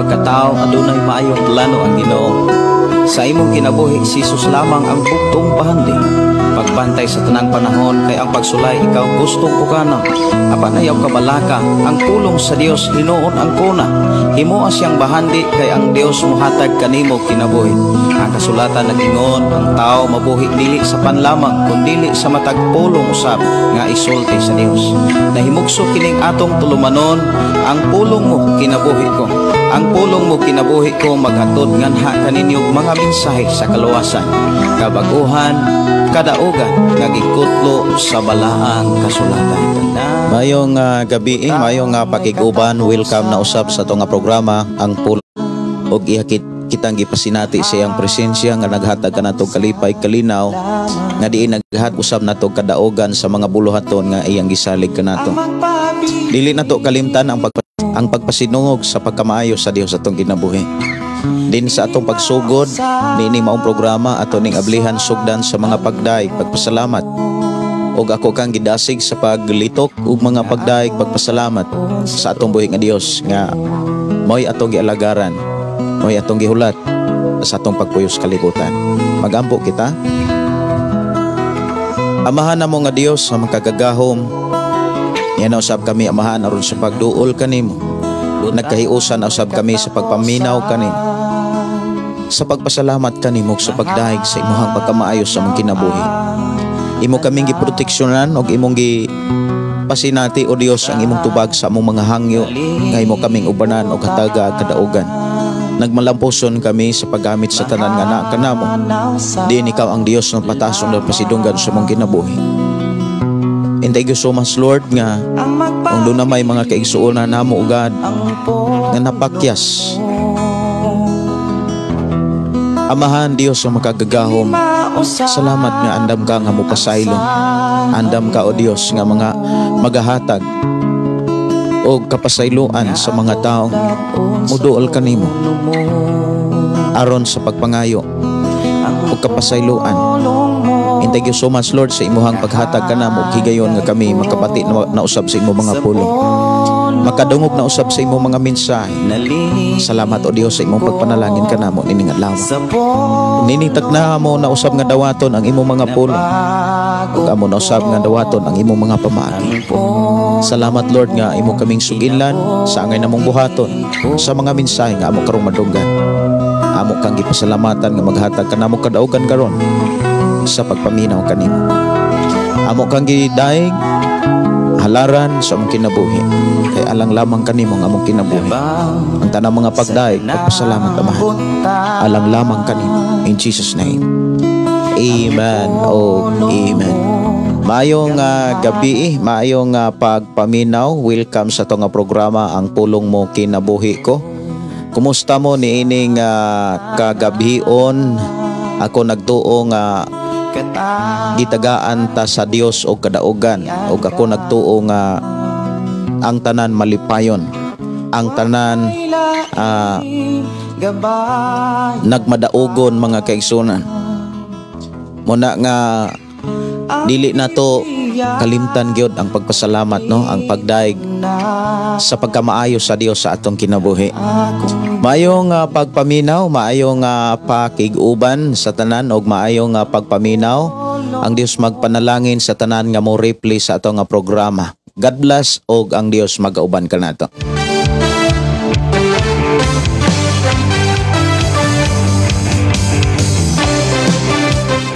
pagkatao, adunay maayong plano ang Ginoo. Sa imong kinabuhi, si Jesus lamang ang bugtong bahandi. Pagbantay sa tanang panahon kay ang pagsulay ikaw gustong pukana. Apan ayaw kabalaka, ang pulong sa Dios hinuon ang kuna. Himoa siyang bahandi kay ang Dios mohatag kanimo kinabuhi. Ang kasulatan nag-ingon, ang tao mabuhi dili sa panlamang kundili sa matag pulong usab nga isulti sa Dios. Nahimugso kining atong tulumanon, ang pulong mo kinabuhi ko. Ang pulong mo kinabuhi ko maghatod nganha kaninyo mga mensahe sa kaluwasan, kabaguhan, kadaugan nga gikutlo sa balaang kasulatan. Mayong gabi, mayong pakig-uban, welcome na usab sa atong programa ang pulong og ihakit kitang gipasinati sa iyang presensya nga naghatag kanato kalipay, kalinaw nga diin naghat usab nato kadaugan sa mga buluhaton nga iyang gisalig kanato. Dili nato kalimtan ang pagpasinungog sa pagkamaayo sa Dios atong kinabuhi. Din sa atong pagsugod niini maong programa ato ning ablihan sugdan sa mga pagdaig pagpasalamat. Og ako kang gidasig sa paglitok ug mga pagdaig pagpasalamat sa atong buhi nga Dios nga mo'y atong gialagaran, mo'y atong gihulat sa atong pagpuyos kalibutan. Magampo kita. Amahan namo nga Dios sa makagagahom, niya usab kami, Amahan, aron sa pagduol kanimo. Nagkahiusan usab kami sa pagpaminaw kanimo, sa pagpasalamat kanimo sa pagdahig sa imuhang pagkamaayo sa among kinabuhi. Imo kaming giproteksyonan og imong gipasinati o Dios ang imong tubag sa among mga hangyo nga imo kaming ubanan og hataga kadaugan. Nagmalampuson kami sa paggamit sa tanan nga naa kanamo. Diin ikaw ang Dios ng patason og pasidunggan sa among kinabuhi. And thank you so much, Lord, nga kung doon na may mga kaigsuonan namo, O God, nga napakyas. Amahan Dios ang makagagahom, salamat nga andam ka nga mopasaylo. Andam ka, O Dios, nga mga magahatag o kapasayloan sa mga tao muduol kanimo aron sa pagpangayo o kapasayloan. And thank you so much, Lord, sa imuhang paghatag kanamo higayon nga kami makabati na usab sa imong mga pulong, makadungog na usab sa imong mga mensahe. Salamat, O Dios, sa imong pagpanalangin kanamo nining adlaw. Nining tagna mo na usab nga dawaton ang imong mga pulong ug amo na usab nga dawaton ang imong mga pamaagi. Salamat, Lord, nga imo kaming suginlan sa angay namong buhaton sa mga mensahe nga amo karong madunggan. Amo kang gipasalamatan nga maghatag kanamo kadaugan karon sa pagpaminaw kanimo. Amo kang gidaig halaran sa among kinabuhi kay alang lamang kanimo ang among kinabuhi. Ang tanang mga pagdaig pagpasalamat, Amahan, alang lamang kanimo. In Jesus' name. Amen. Oh, amen. Maayong gabi, maayong pagpaminaw. Welcome sa atong programa ang pulong mo kinabuhi ko. Kumusta mo niining kagabion? Ako nagtuo nga gitagaan ta sa Dios og kadaugan, ug ako nagtuo nga ang tanan malipayon, ang tanan nagmadaugon, mga kaigsunan. Muna nga dili nato kalimtan gyud ang pagpasalamat, no, ang pagdaig sa pagkamaayo sa Dios sa atong kinabuhi. Maayong pagpaminaw, maayong pakig-uban sa tanan og maayong pagpaminaw. Ang Dios magpanalangin sa tanan nga mo replay sa atong programa. God bless og ang Dios magauban kanato.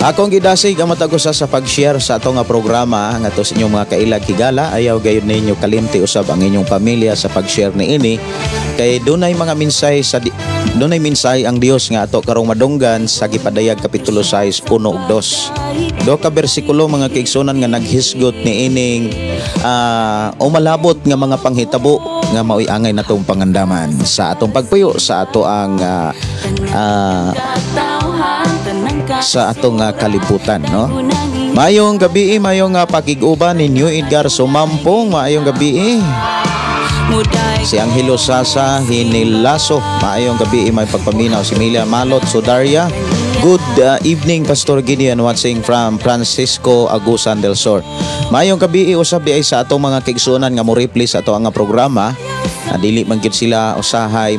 Akong gidasig ang matag usa sa pag-share sa atong programa ngadto sa inyong mga kailag higala. Ayaw gayud ninyo kalimti usab ang inyong pamilya sa pag-share niini kay dunay mga mensahe sa dunay mensahe ang Dios nga ato karong madunggan sa gipadayag kapitulo 6 1 ug 2. Do ka bersikulo, mga kaigsunan, nga naghisgot niining umalabot nga mga panghitabo nga maoy angay natong pangandaman sa atong pagpuyo sa ato ang sa atong kalibutan, no? Maayong gabi, maayong pakig-uban ninyo Edgar Sumampong, maayong gabi. Si Angelo Sasa Hinilaso, maayong gabi, may pagpaminaw. Si Emilia Malot Sudaria. Good evening, Pastor Gideon, watching from Francisco Agusan del Sur. Maayong gabi usab di ay sa atong mga kaigsuonan nga mo replay sa ato ang programa. Dili man gyud sila usahay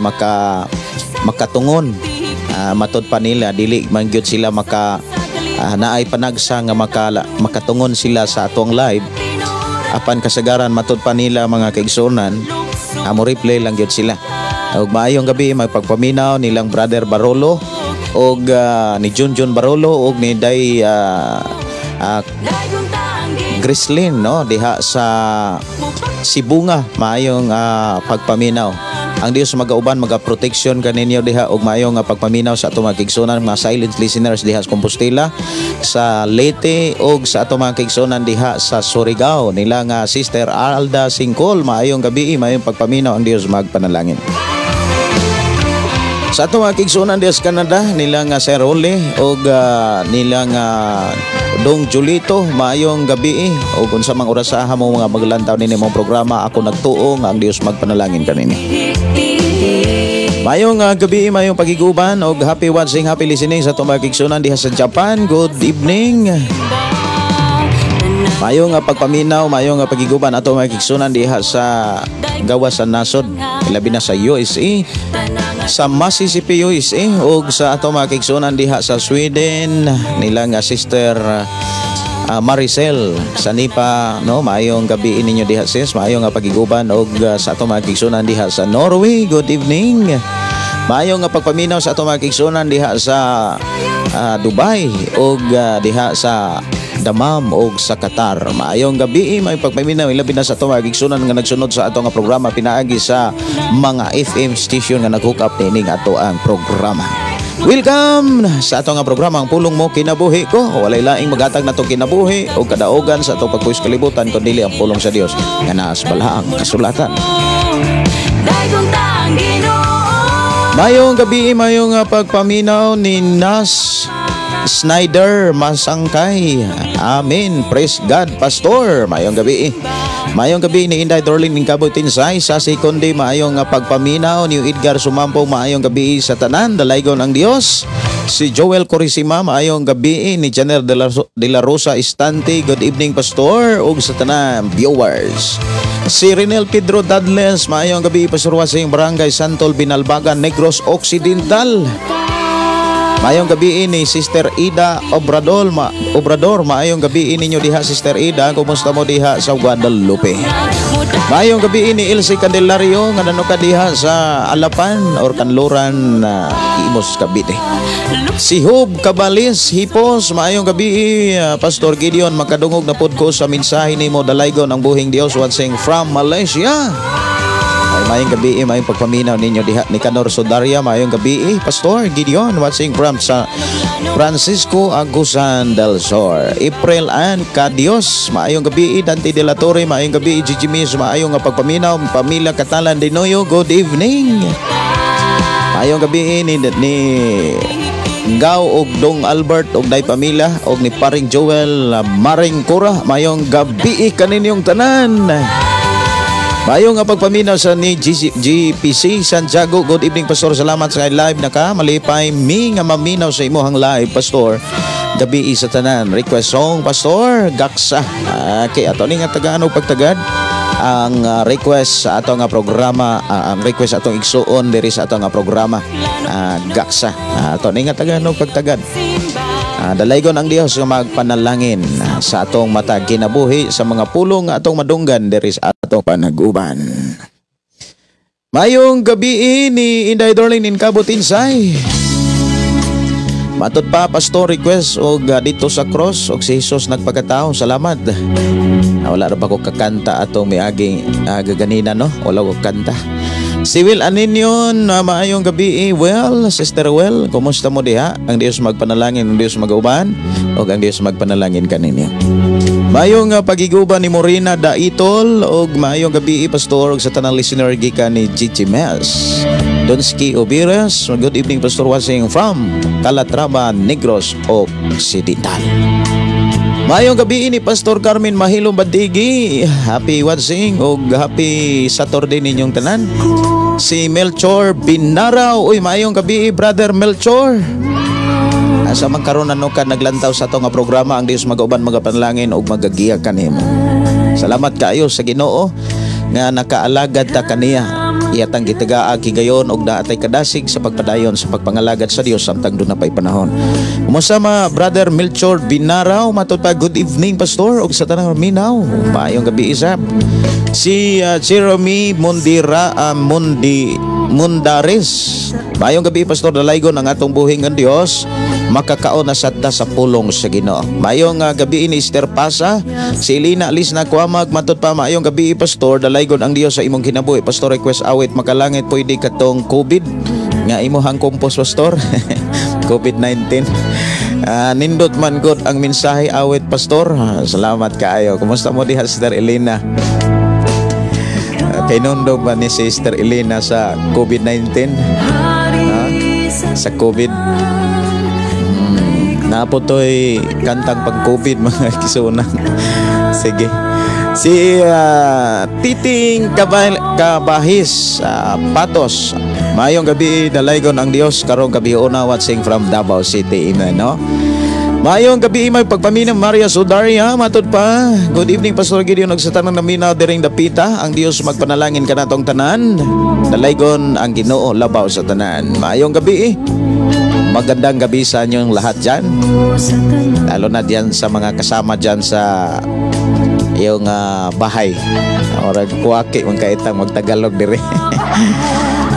makatungon. Matod pa nila, dili man gyud sila maka naay panagsa nga makatungon sila sa atong live. Apan kasagaran, matod pa nila, mga kaigsuonan, mo replay lang gyud sila. Ug maayong gabi, magpagpaminaw nilang Brother Barolo og ni Junjun Barolo og ni Day Grislin, no, diha sa Sibunga. Maayong pagpaminaw. Ang Dios magauban, maga-protection kaninyo diha. Ug maayong pagpaminaw sa atong mga kaigsuonan, mga silent listeners diha sa Compostela, sa Leyte, ug sa atong mga kaigsuonan diha sa Surigao nila nga Sister Alda Singkol. Maayong gabi, maayong pagpaminaw. Ang Dios magpanalangin. Sa atong mga kaigsuonan diha sa Canada nila nga Sir Ole ug nila nga Dong Julito, maayong gabi ug unsa mang orasaha mo mga maglantaw nini mong programa, ako nagtuo nga ang Dios magpanalangin kanini. Maayong gabi, maayong pagiguban og happy watching, happy listening sa atong mga kaigsuonan diha sa Japan. Good evening. Maayong pagpaminaw, maayong pagiguban ato mga kaigsuonan diha sa gawas sa nasod, ilabi na sa USA, sa Mississippi, USA, ug sa ato mga kaigsuonan diha sa Sweden nila nga Sister Maricel Sanipa, no, maayong gabi ninyo diha, sis, maayong nga pagiguban. Ug sa ato mga kaigsuonan diha sa Norway, good evening. Maayong nga pagpaminaw sa ato mga kaigsuonan diha sa Dubai ug diha sa Damam ug sa Qatar. Maayong gabi, may pagpaminaw ilabi na sa ato mga kaigsuonan nga nagsunod sa ato nga programa pinaagi sa mga FM station nga nag-hook up nining ato ang programa. Welcome sa ato nga programa, Ang Pulong Mo Kinabuhi Ko. Walay laing magatag nato kinabuhi o kadaugan sa atong pagpuwis kalibutan kun dili ang pulong sa Dios nga naa sa balaang kasulatan. Daygon ta ang Ginoo. Mayong gabi, mayong pagpaminaw ni Nas Snyder Masangkay. Amen. Praise God, Pastor. Mayong gabi. Mayong gabi ni Inday Dorlin Ningkabo Tinsay sa Sikondi. Maayong pagpaminaw ni Edgar Sumampo. Maayong gabi sa tanan. Dalaygon ang Dios. Si Joel Corisima, maayong gabi. Ni Janer de la Rosa Estante, good evening, Pastor, ug sa tanan viewers. Si Renel Pedro Dadles, maayong gabi, Pastor Wasing, Barangay Santol, Binalbagan, Negros Occidental. Maayong gabi ni Sister Ida Obrador, Obrador, maayong gabi ninyo diha, Sister Ida, kumusta mo diha sa Guadalupe? Maayong gabi ni Elsie Candelario nga nano ka diha sa Alapan or Kanluran, Imus, Cavite. Si Hob Cabalis Hipos, maayong gabi, Pastor Gideon, makadungog na pod ko sa mensahe nimo. Dalaygon ang buhing Dios, watching from Malaysia. Ay, maayong gabi, maayong pagpaminaw ninyo diha. Ni Canor Sodaria, maayong gabi, Pastor Gideon, watching from sa Francisco Agusan del Sur. April Ann Cadios, maayong gabi. Dante de la Torre, maayong gabi. Gigi Miz, maayong nga pagpaminaw. Pamilya Catalan Dinoyo, good evening. Maayong gabi ni Gaw og Dong Albert og Day Pamila og ni Paring Joel Maring Cura. Maayong gabi kaninyong tanan. Maayong nga pagpaminaw sa ni GC, GPC Santiago. Good evening, Pastor. Salamat sa live na ka. Malipay mi nga maminaw sa imuhang live, Pastor. Gabi sa tanan. Request song, Pastor, Gaksa. Okay, ato ni nga tagaan og pagtagad ang request sa ato nga programa, ang request atong igsuon diri sa ato nga programa, Gaksa. Ato ni nga tagaan og pagtagad. Dalaygon ang Dios nga magpanalangin sa atong matag kinabuhi sa mga pulong nga atong madunggan diri sa atong panaguban. Mayong gabi ni Inday Darling in Cabo Tinsay. Matod pa, Pastor, request og Didto sa Cross og Si Jesus Nagpakatao. Salamat. Wala ra pa ko kakanta atong miagi gaganina, no. Wala ko kanta. Si Will Aninyon, maayong gabi. Well, Sister Will, kumusta mo diha? Ang Dios magpanalangin, ang Dios magauban, ug ang Dios magpanalangin kaninyo. Maayong pagiguban ni Morena Daitol ug maayong gabi, Pastor, ug sa tanang listener gikan ni Gigi Mes. Donski Obires, good evening, Pastor, watching from Calatrava, Negros Occidental. Maayong gabi ni Pastor Carmen Mahilom Bandigi. Happy watching ug happy Saturday ninyong tanan. Si Melchor Binaraw. Uy, maayong gabi, Brother Melchor. Asa man karon ano ka naglantaw sa ato nga programa, ang Dios magauban, magapanalangin ug magagiya kanimo. Salamat kaayo sa Ginoo nga nakaalagad ta kaniya. Iyatang gitagaag higayon og naatay kadasig sa pagpadayon sa pagpangalagad sa Dios samtang duna pay panahon. Kumusta ma Brother Melchor Binaraw, matud pa, good evening, Pastor, og sa tanang minaw. Maayong gabi isab. Si Jeremy Mundira Mundi Mundares. Maayong gabi, Pastor, dalaygon ang atong buhing ang Dios, makakaon na sadta sa pulong sa Ginoo. Maayong gabi ni Esther Pasa, si Elena Alice na Kwamag, matud pa, maayong gabi, Pastor, dalaygon ang Dios sa imong kinabuhi. Pastor, request awit makalangit, pwede katong COVID nga imuhang compose, Pastor. COVID-19. Nindot man gud ang mensahe awit, Pastor. Salamat kaayo. Kumusta mo diha, Sister Elena? Kay nundo ba ni Sister Elena sa COVID-19? Ha? Sa COVID? Napo to'y kantang pag COVID, mga kisunan. Sige. Si Titing Kabahis Patos. Maayong gabi, dalaygon ang Dios karong gabi una, watching from Davao City. Amen, no? Maayong gabi, may pagpaminaw Maria Sudaria, matud pa. Good evening, Pastor Gideon, ug sa tanang naminaw diring dapita, ang Dios magpanalangin kanatong tanan. Dalaygon ang Ginoo labaw sa tanan. Maayong gabi. Magandang gabi sa inyong lahat dyan. Lalo na diyan sa mga kasama dyan sa iyong bahay. Orag kuwaki man kaitang magtagalog dire.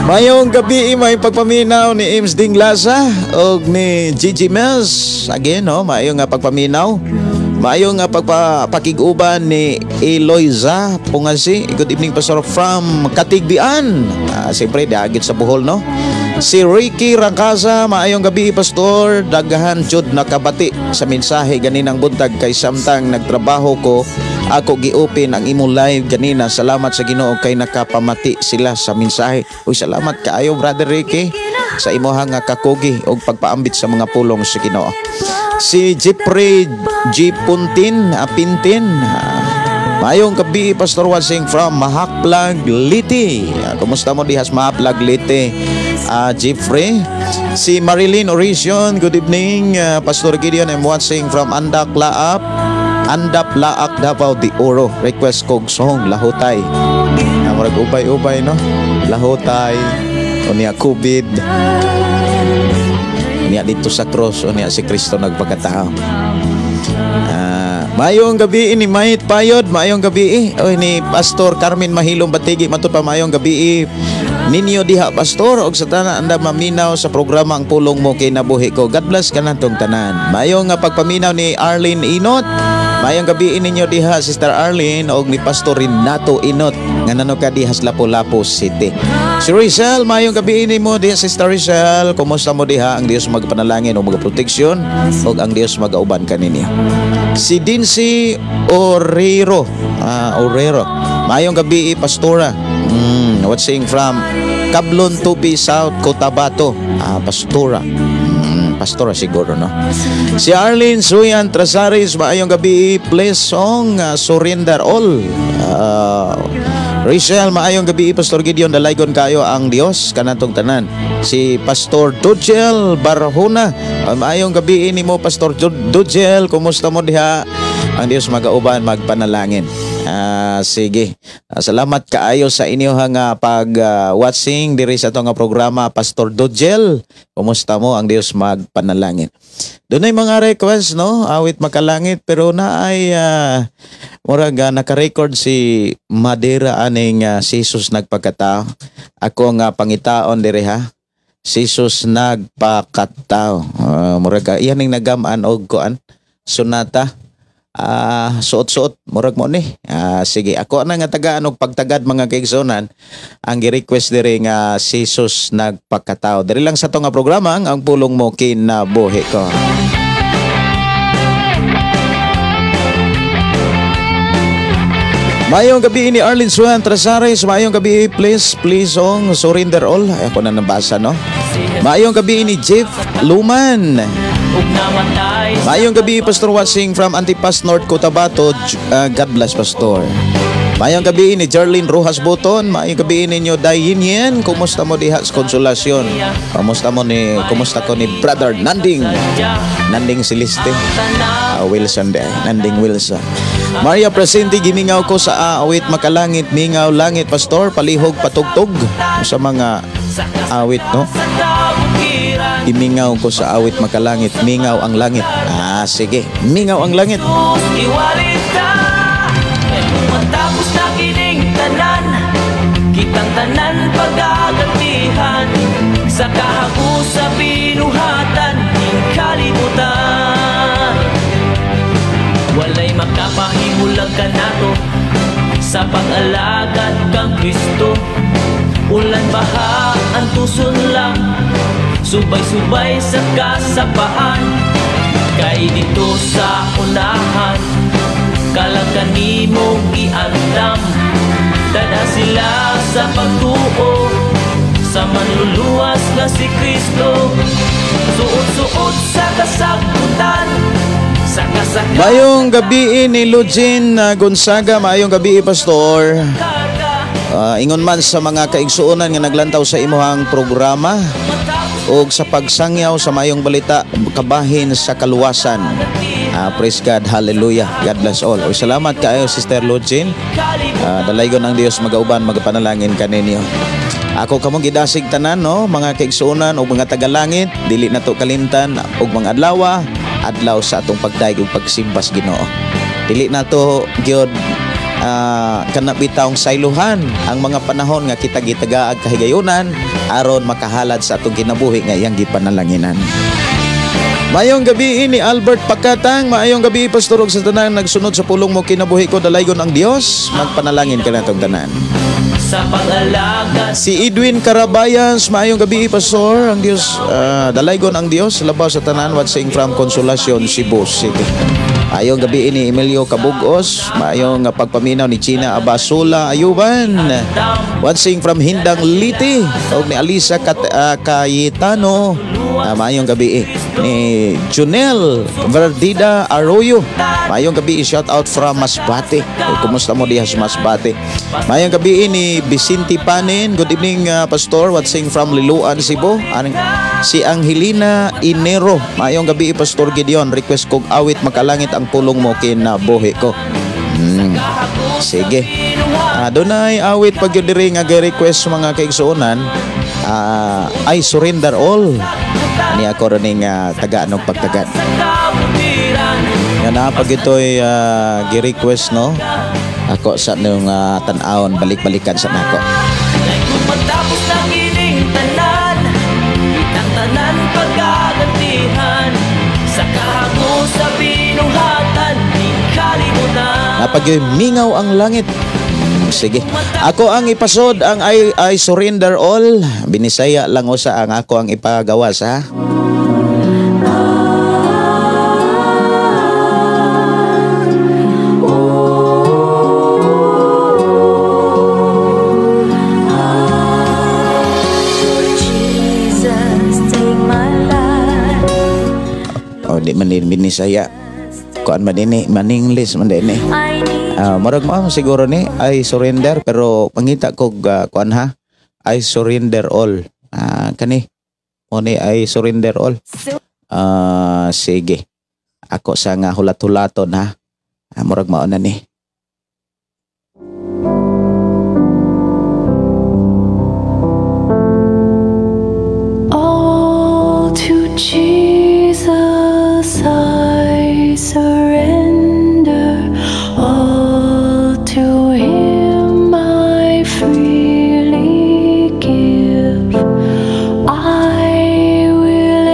Mayong gabi, may pagpaminaw ni Ims Dinglasa og ni Gigi Mills. Again, no, maayong nga pagpaminaw. Maayong nga pagpakig-uban ni Eloisa Pungasi. Good evening, Pastor, from Katigbian. Siyempre, dagit sa Bohol, no? Si Ricky Rangkaza, maayong gabi, Pastor. Daghan jud nakabati sa mensahe ganinang buntag kay samtang nagtrabaho ko, ako gi-open ang imong live ganina. Salamat sa Ginoo kay nakapamati sila sa mensahe. Uy, salamat kaayo, Brother Ricky, sa imuhang nga kakugi og pagpaambit sa mga pulong sa Ginoo. Si Jeffrey G. Puntin, Pintin. Maayong gabi, Pastor, watching from Mahaplag, Leyte. Kumusta mo dihas Mahaplag, Leyte? Jeffrey. Si Marilyn Orision, good evening, Pastor Gideon, I'm watching from Andak Laap. Andap Laak, Davao de Oro. Request kog song Lahutay. Murag ubay-ubay, no? Lahutay. Unya COVID. Unya dito sa cross, unya si Kristo nagpakatao. Maayong gabi ni Mahit Payod, maayong gabi oy ni Pastor Carmen Mahilom Batigi, matud pa, maayong gabi ninyo diha, Pastor, og sa tanan anda maminaw sa programa Ang Pulong Mo Kinabuhi Ko. God bless kanatong tanan. Maayong nga pagpaminaw ni Arlene Inot. Maayong gabi ninyo diha, Sister Arlene, og ni Pastor Renato Inot nga nano ka diha sa Lapu-Lapu City. Si Rizal, maayong gabi nimo diha, Sister Rizal. Kumusta mo diha? Ang Dios magpanalangin o magproteksyon og ang Dios magauban kaninyo. Si Dincy Orero, Orero. Maayong gabi, Pastora. Watching from Kablon Tupi, South Cotabato. Pastora. Pastora siguro, no? Si Arlene Suyan Trasaris, maayong gabi, please song Surrender All. Rachel, maayong gabi, Pastor Gideon, dalaygon kayo ang Dios kanatong tanan. Si Pastor Dugel Barahona, maayong gabi nimo, Pastor Dugel, kumusta mo diha? Ang Dios magauban magpanalangin. Sige. Salamat kaayo sa inyo nga pag watching diri sa ato nga programa, Pastor Dugel. Kumusta mo? Ang Dios magpanalangin. Dunay mga request, no, awit makalangit, pero naay murag naka-record si Madera aning si Jesus Nagpakatao. Ako nga pangitaon diri ha. Si Jesus Nagpakatao. Murag iyan ning nagamaan og kuan sonata. Suot-suot murag mo ni. Sige, ako na nga tagaan og pagtagad, mga kaigsunan, ang gi-request diri nga si Jesus Nagpakatao. Diri lang sa to nga programa Ang Pulong Mo Kinabuhi Ko. Maayong gabi ni Arlene Suan Trasares, maayong gabi, please, please song Surrender All. Ay, ako na nabasa, no? Maayong gabi ni Jeff Luman. Maayong gabi, Pastor, watching from Antipas, North Cotabato. God bless, Pastor. Maayong gabi ni Jerlyn Rojas Boton, maayong gabi ninyo Dayin Yen. Kumusta mo diha sa Konsolasyon? Kumusta ko ni Brother Nanding? Nanding Celeste. Wilson de, Nanding Wilson. Maria Presente, gimingaw ko sa awit makalangit, mingaw langit pastor, palihog patugtog sa mga awit, no? Gimingaw ko sa awit makalangit, mingaw ang langit. Ah, sige, mingaw ang langit. Matapos na kining tanan, kitang tanan pagagantihan, sa kahapos sa binuhatan ning kalibutan. Walay makapahimulag kanato sa pag-alagad kang Kristo. Ulan baha antuson lang, subay-subay sa kasapaan. Kay dito sa unahan, kalag kanimo giandam. Dada sila sa pagtuo sa manluluwas nga si Kristo. Suot-suot sa kasagputan, sa kasagputan. Maayong gabi ni Lugin Gonzaga, maayong gabi pastor. Ingon man sa mga kaigsuonan nga naglantaw sa imuhang programa og sa pagsangyaw sa maayong balita kabahin sa kaluwasan. Praise God, hallelujah. God bless all. O, salamat kaayo Sister Lugin. Dalaygon ang Dios magauban, magapanalangin kaninyo. Ako kamong gidasig tanan, no, mga kaigsuonan og mga tagalangit, dili na to kalimtan og mga adlaw, adlaw sa atong pagdayeg ug pagsimbas Ginoo. Dili na to gyud kana bitawng sayluhan ang mga panahon nga kita gitagaag kahigayunan aron makahalad sa atong kinabuhi nga iyang gipanalanginan. Maayong gabi ni Albert Pakatang, maayong gabi pastor og sa tanan nagsunod sa pulong mo kinabuhi ko, dalaygon ang Dios, magpanalangin kanatong tanan. Sa pag-alagad. Si Edwin Carabayas, maayong gabi pastor, ang Dios, dalaygon ang Dios labaw sa tanan, watching from Consolacion, Cebu City. Maayong gabi ni Emilio Cabugos, maayong pagpaminaw ni China Abasula Ayuban. Watching from Hindang Liti og ni Alisa Cayetano. Maayong gabi ni Junel Verdida Arroyo. Maayong gabi, shout out from Masbate. Kumusta mo diha sa Masbate? Maayong gabi ni Vicente Panin. Good evening pastor, watching from Liloan, Cebu. Si Angelina Inero. Maayong gabi Pastor Gideon, request kog awit makalangit ang pulong mo kinabuhi ko. Sige. Dunay awit pag yun diri nga gi-request mga kaigsuonan. I surrender all. Ani ako rin nga taga anong pagtagad. Nga na pag ito'y gi-request, no? Ako sa nung tan-awon, balik-balikan sa nako. Matapos na kining tanan, kitang tanan pagagantihan, sa kahapos sa binuhatan ning kalibutan. Napagyoy mingaw ang langit. Sige. Ako ang ipasod ang I surrender all. Binisaya lang usa ang ako ang ipagawas, ha. Oh, di man din binisaya. Kuan man din ni, man-English man din ni. Murag mao siguro ni I surrender, pero pangita kog kuan ha. I surrender all. Kani mo ni I surrender all. Sige. Ako sa nga hulat-hulaton ha. Murag mao na ni. All to Jesus I surrender, all to Him I freely give. I will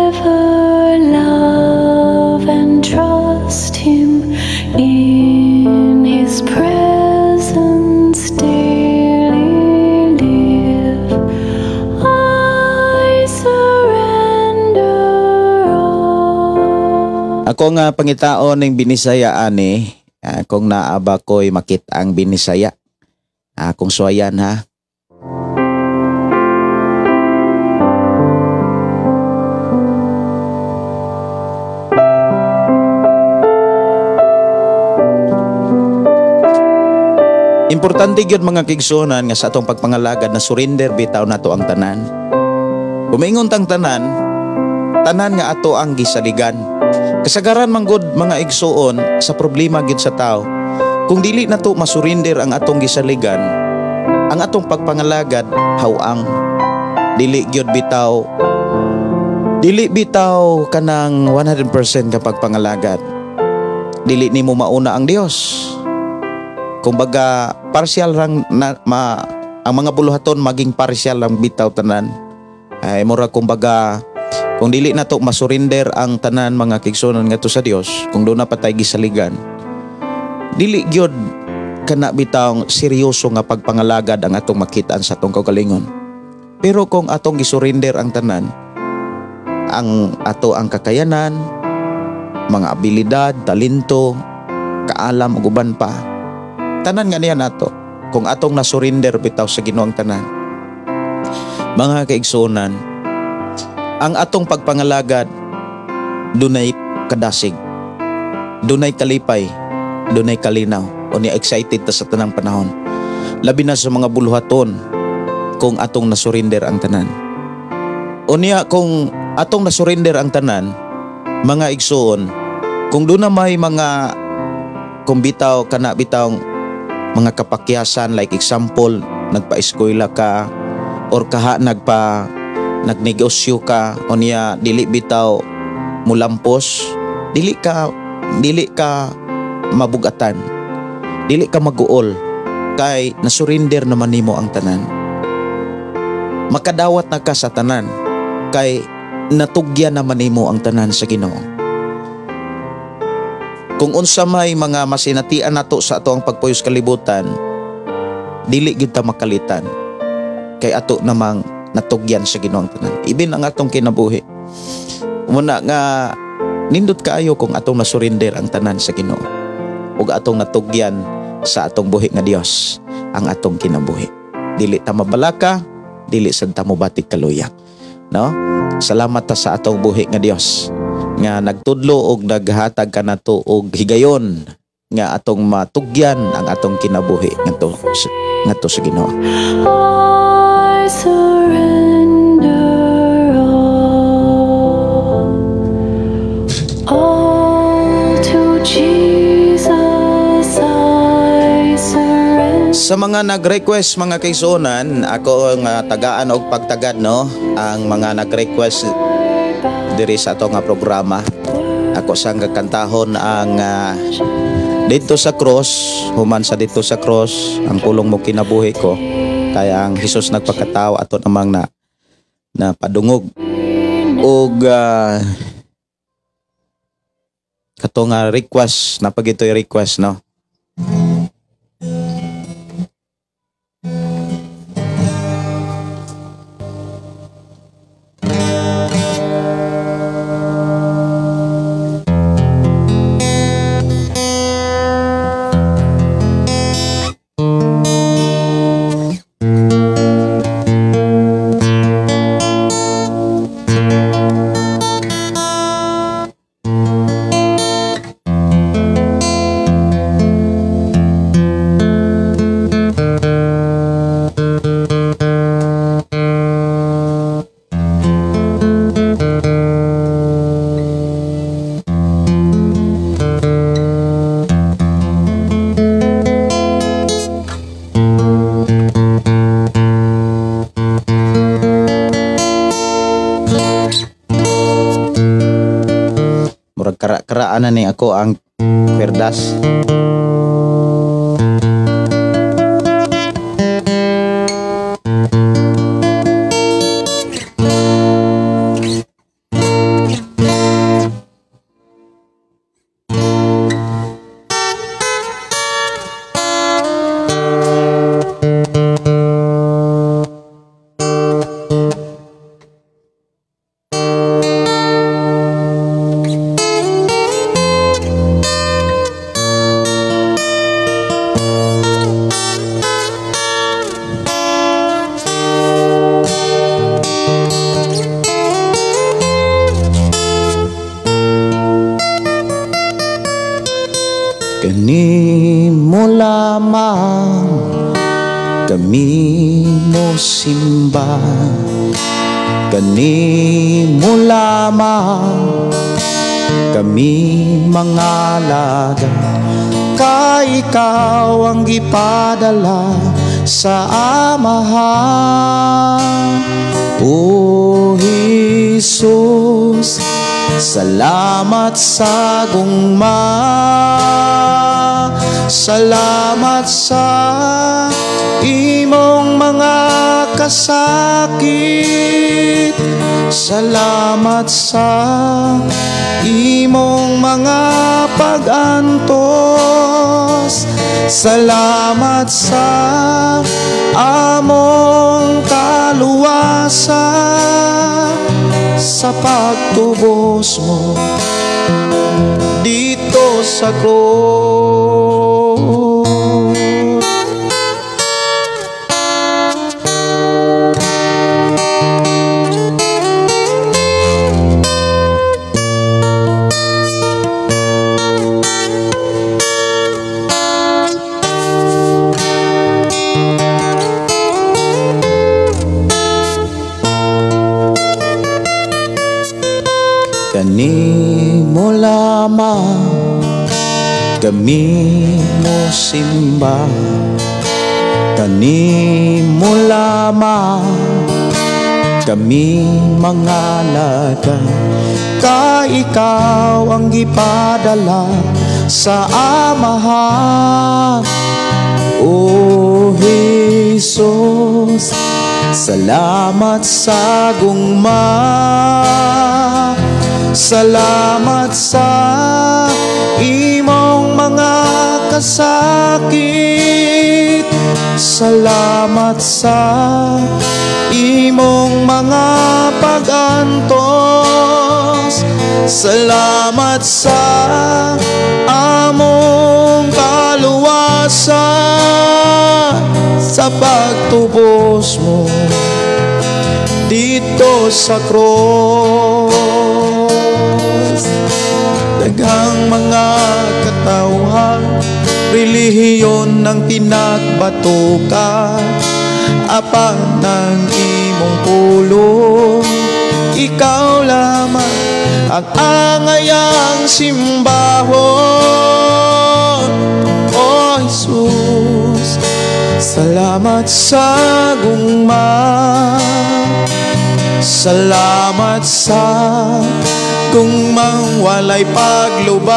ever love and trust Him, in His presence daily live. I surrender all. Ako nga pangitaon ning Binisaya ani, kung naaba ko'y makita ang Binisaya. Kung suwayan ha. Importante gyud mga kaigsuonan nga sa atong pagpangalagad na surrender bitaw nato ang tanan. Kumingon tang tanan, tanan nga ato ang gisaligan. Kasagaran man gud mga igsuon sa problema gyud sa tao. Kung dili nato masurrender ang atong gisaligan, ang atong pagpangalagad hawang dili gyud bitaw, dili bitaw kanang 100% ka pagpangalagad. Dili nimo mauna ang Dios. Kumbaga partial rang na, ang mga buluhaton maging partial lang bitaw tanan. Ay mura kumbaga kung dili nato masurrender ang tanan mga kaigsuonan ngadto sa Dios, kung doon na patay gisaligan, dili gyud kana bitawng seryoso nga pagpangalagad ang atong makitaan sa atong kaugalingon. Pero kung atong gisurrender ang tanan, ang ato ang kakayanan, mga abilidad, talento, kaalam ug uban pa, tanan nga niya nato. Kung atong nasurrender bitaw sa Ginoo ang tanan, mga kaigsuonan, ang atong pagpangalagad dunay kadasig, dunay kalipay, dunay kalinaw. Unya excited ta sa tanang panahon, labi na sa mga buluhaton kung atong nasurrender ang tanan. Unya kung atong nasurrender ang tanan, mga igsuon, kung doon na may mga kung bitaw kana bitaw mga kapakyasan, like example nagpa-eskwela ka or kaha nagnegosyo ka, unya dili bitaw mulampos, dili ka mabugatan, dili ka maguol kay nasurrender naman nimo ang tanan. Makadawat na ka sa tanan kay natugyan naman nimo ang tanan sa Ginoo. Kung unsa may mga masinatian nato sa ato ang pagpuyos kalibutan, dili gyud ta makalitan kay ato namang natugyan sa Ginoo ang tanan. Ibin ang atong kinabuhi. Muna nga nindot kaayo kung atong nasurrender ang tanan sa Ginoo ug atong natugyan sa atong buhi nga Dios ang atong kinabuhi. Dili ta mabalaka, dili sad ta mobatik kaluya, no? Salamat ta sa atong buhi nga Dios nga nagtudlo og naghatag kanato og higayon nga atong matugyan ang atong kinabuhi ngadto sa Ginoo. I surrender all to Jesus, I surrender. Sa mga nag-request mga kaigsuonan, ako ang tagaan og pagtagad, no, ang mga nag-request diri sa ato nga programa. Ako sang gakantahon ang dito sa cross, human sa dito sa cross, ang pulong mo kinabuhi ko. Kaya ang Hesus nagpakatao ato namang na padungog. Og kato nga request, napagitoy request, no. Kara-karaan na ni ako ang perdas. simba, kanimo lamang kami mangalaga, kay ikaw ang gipadala sa Amahan. O Jesus, salamat sa gugma, salamat sa imong mga kasakit, salamat sa imong mga pag-antos, salamat sa among kaluwasan, sa pagtubos mo dito sa krus. Kanimo lamang kami mo simba, kanimo lamang kami mangalaga, kay ikaw ang gipadala sa Amahan. O Jesus, salamat sa gugma, salamat sa imong mga kasakit, salamat sa imong mga pag-antos, salamat sa among kaluwasan, sa pagtubos mo dito sa krus. Daghang mga katawhan, relihiyon ang pinagbatukan, apan ng imong pulong, ikaw lamang ang angayang simbahon. O Jesus, salamat sa gugma, salamat sa gugmang walay paglubat,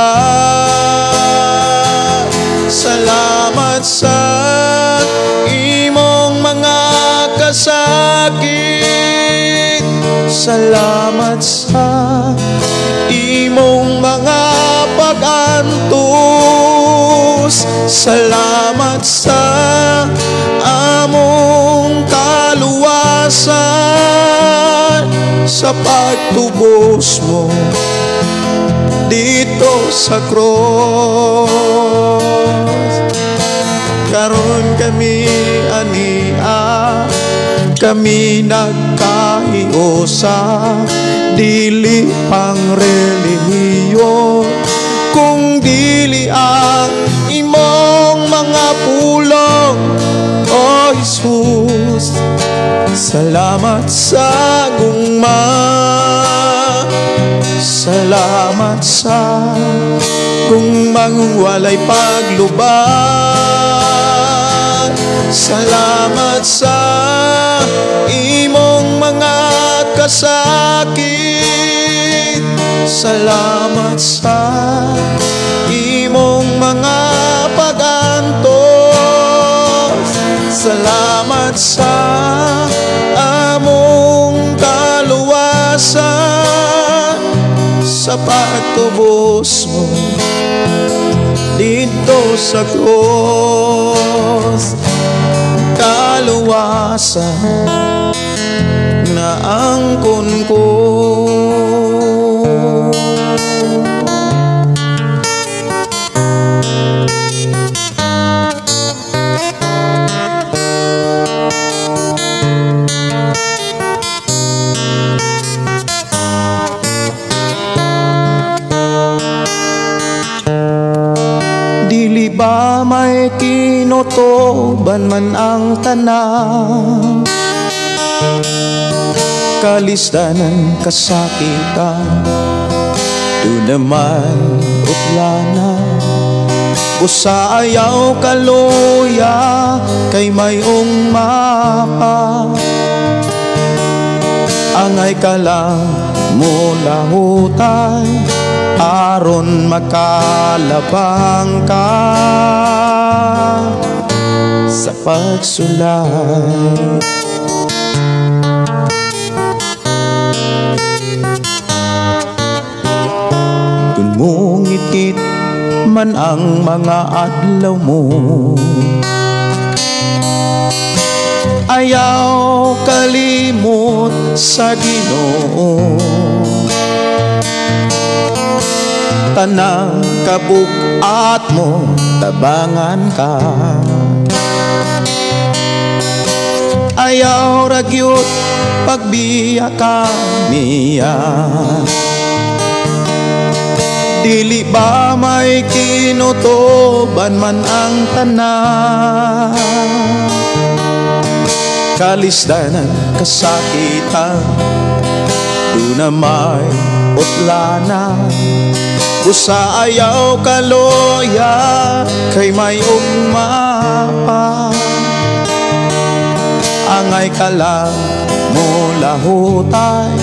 salamat sa imong mga kasakit, salamat sa imong mga pag-antos, salamat sa among kaluwasan, sa pagtubos mo dito sa krus. Karon kami ania, kami nagkahiusa, dili pang relihiyon, kung dili ang imong mga pulong. O Jesus, salamat sa gugma, salamat sa gugmang walay paglubat, salamat sa imong mga kasakit, salamat sa imong mga pag-antos, salamat sa among kaluwasan, sa pagtubos mo dito sa krus. Kaluwasan na angkon ko. Dili ba may kinutuban man ang tanan? Kalisdanan kasakitan, duna may utlana. Busa ayaw kaluya, kay mayong mapa. Angay ka lang mulahutay, aron makalabang ka sa pagsulay. Kung mungit-ngit man ang mga adlaw mo, ayaw kalimot sa Ginoo. Tanang kabug-at mo, tabangan ka. Ayaw ragyot pagbiya ka niya. Dili ba may kinutuban man ang tanan? Kalisdanan kasakitan, duna may utlana. Busa ayaw kaluya, kay may ugma pa. Angay ka lang mulahutay,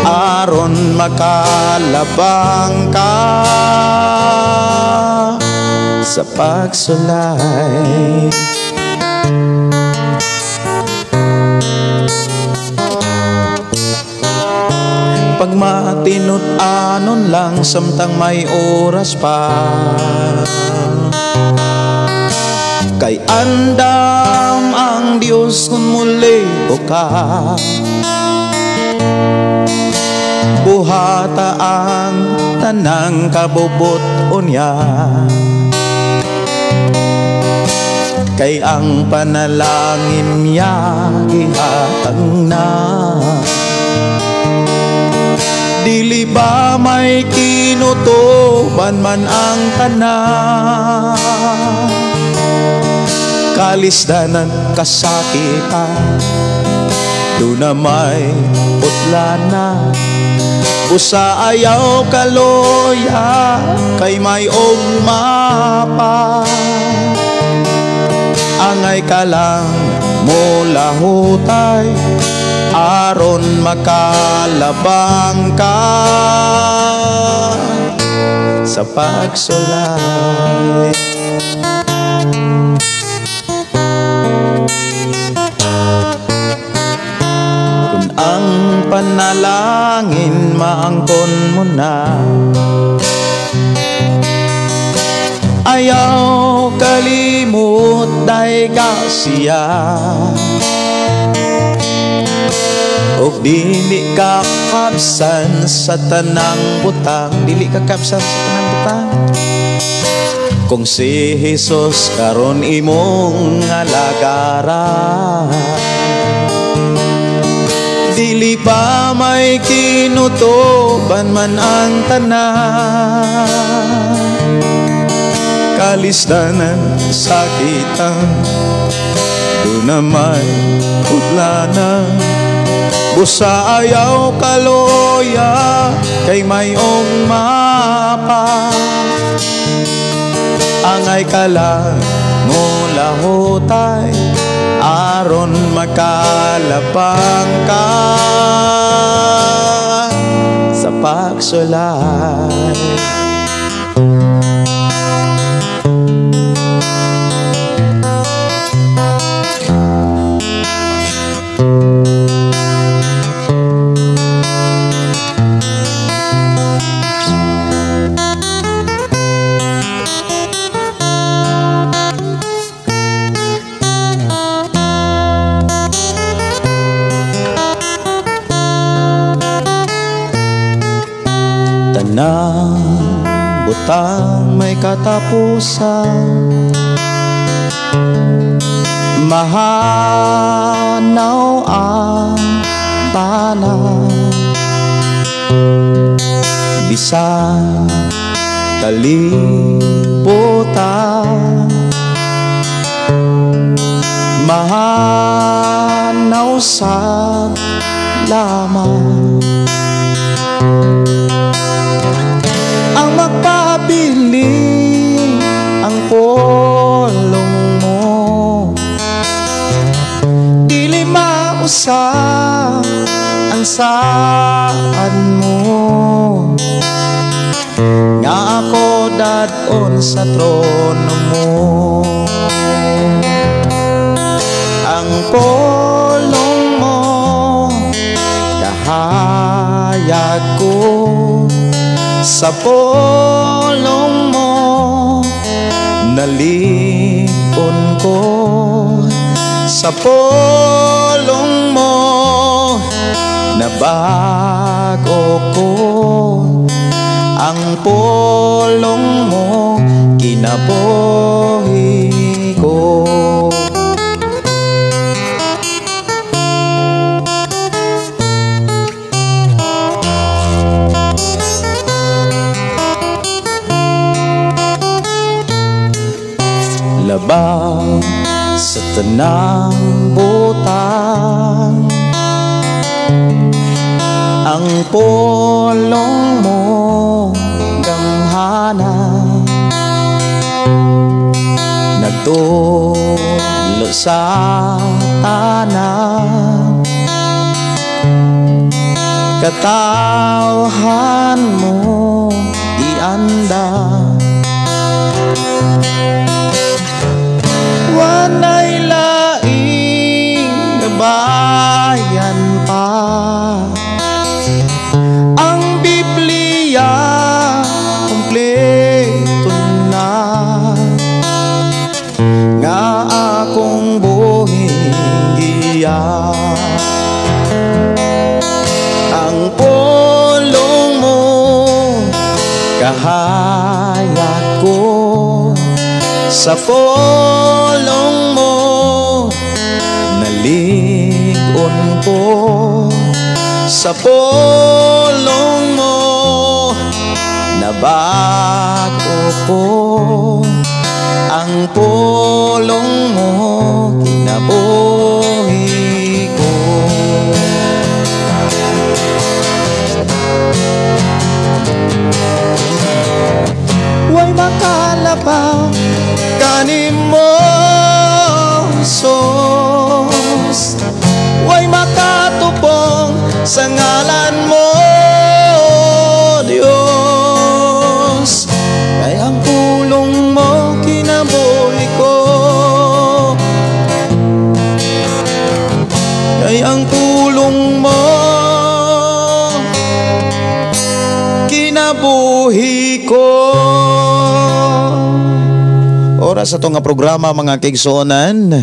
aron makalabang ka sa pagsulay. Pagmatinut-anon lang samtang may oras pa, kay andam ang Diyos kung muli o ka. Buhata ang tanang kabubut-on niya, kay ang panalangin niya gihatag na. Dili ba may kinutuban man ang tanan? Kalisdanan kasakitan, duna may utlana. Busa ayaw kaluya, kay may ugma pa. Angay ka lang mulahutay, aron makalabang ka sa pagsulay. Kung ang panalangin maangkon mo na, ayaw kalimot day ka siya. Og dili ka kapsan sa tanang butang, dili ka kapsan sa tanang butang. Kung si Jesus karon imong alagaran, dili pa may kinutuban man ang tanan. Kalisdanan sakitan, duna may utlana. Busa ayaw kaluya, kay mayong mapa. Angay ka lang mulahutay, aron makalabang ka sa pagsulay. Tanang butang may katapusan, mahanaw ang tanan. Bisan kalibutan, mahanaw sa lamang ang magpabili, ang pulong mo dili mausap ang saan mo, nga ako dadon sa trono mo. Ang pulong mo kahayag ko, sa pulong mo nalikon ko, sa pulong mo nabago ko, ang pulong mo kinabuhi ko. Labaw sa tanang butang, ang pulong mo gamhana, nagtulo sa tanan, katawhan mo ianda. Walay laing bayan pa, ang Biblia kumpleto na, nga akong buhing giya. Ang pulong mo kahayag ko, sa pulong mo nalig-on ko, sa pulong mo nabago ko, ang pulong mo kinabuhi ko. Way makalabaw kanimo, Jesus, way makatupong sa ngalan mo, Diyos. Kay ang pulong mo kinabuhi ko, kay ang pulong mo kinabuhi ko. Oras sa itong programa mga kaigsuonan,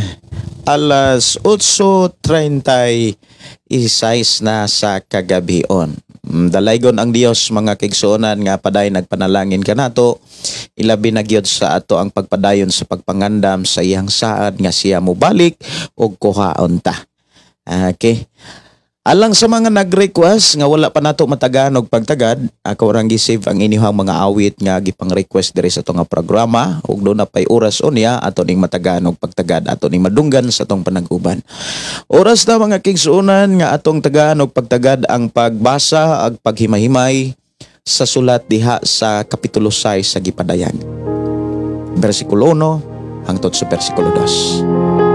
alas 8:36 na sa kagabion. Dalaygon ang Dios mga kaigsuonan nga paday nagpanalangin kanato, ilabi na gyud sa ato ang pagpadayon sa pagpangandam sa iyang saad nga siya mobalik og kuhaon ta. Okay. Alang sa mga nag-request nga wala pa nato matagaan og pagtagad, ako rang gi-save ang inyong mga awit nga gipang-request diri sa atong programa ug doon na pay oras unya ato ning matagaan og pagtagad, ato ning madunggan sa atong panag-uban. Oras na mga kigsuonan nga atong tagaan og pagtagad ang pagbasa ag paghimahimay sa sulat diha sa Kapitulo 6 sa Gipadayag. Bersikulo 1 hangtod sa bersikulo 2.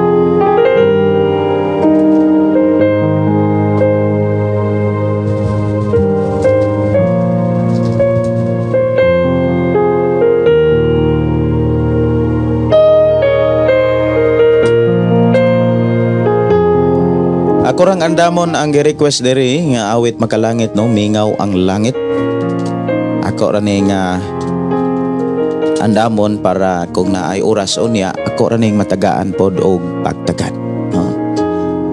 Ako rang andamon ang gi-request diri nga awit makalangit no, mingaw ang langit. Ako ra ni nga andamon para kung naay oras unya ako ra ning matagaan pod og pagtagad no.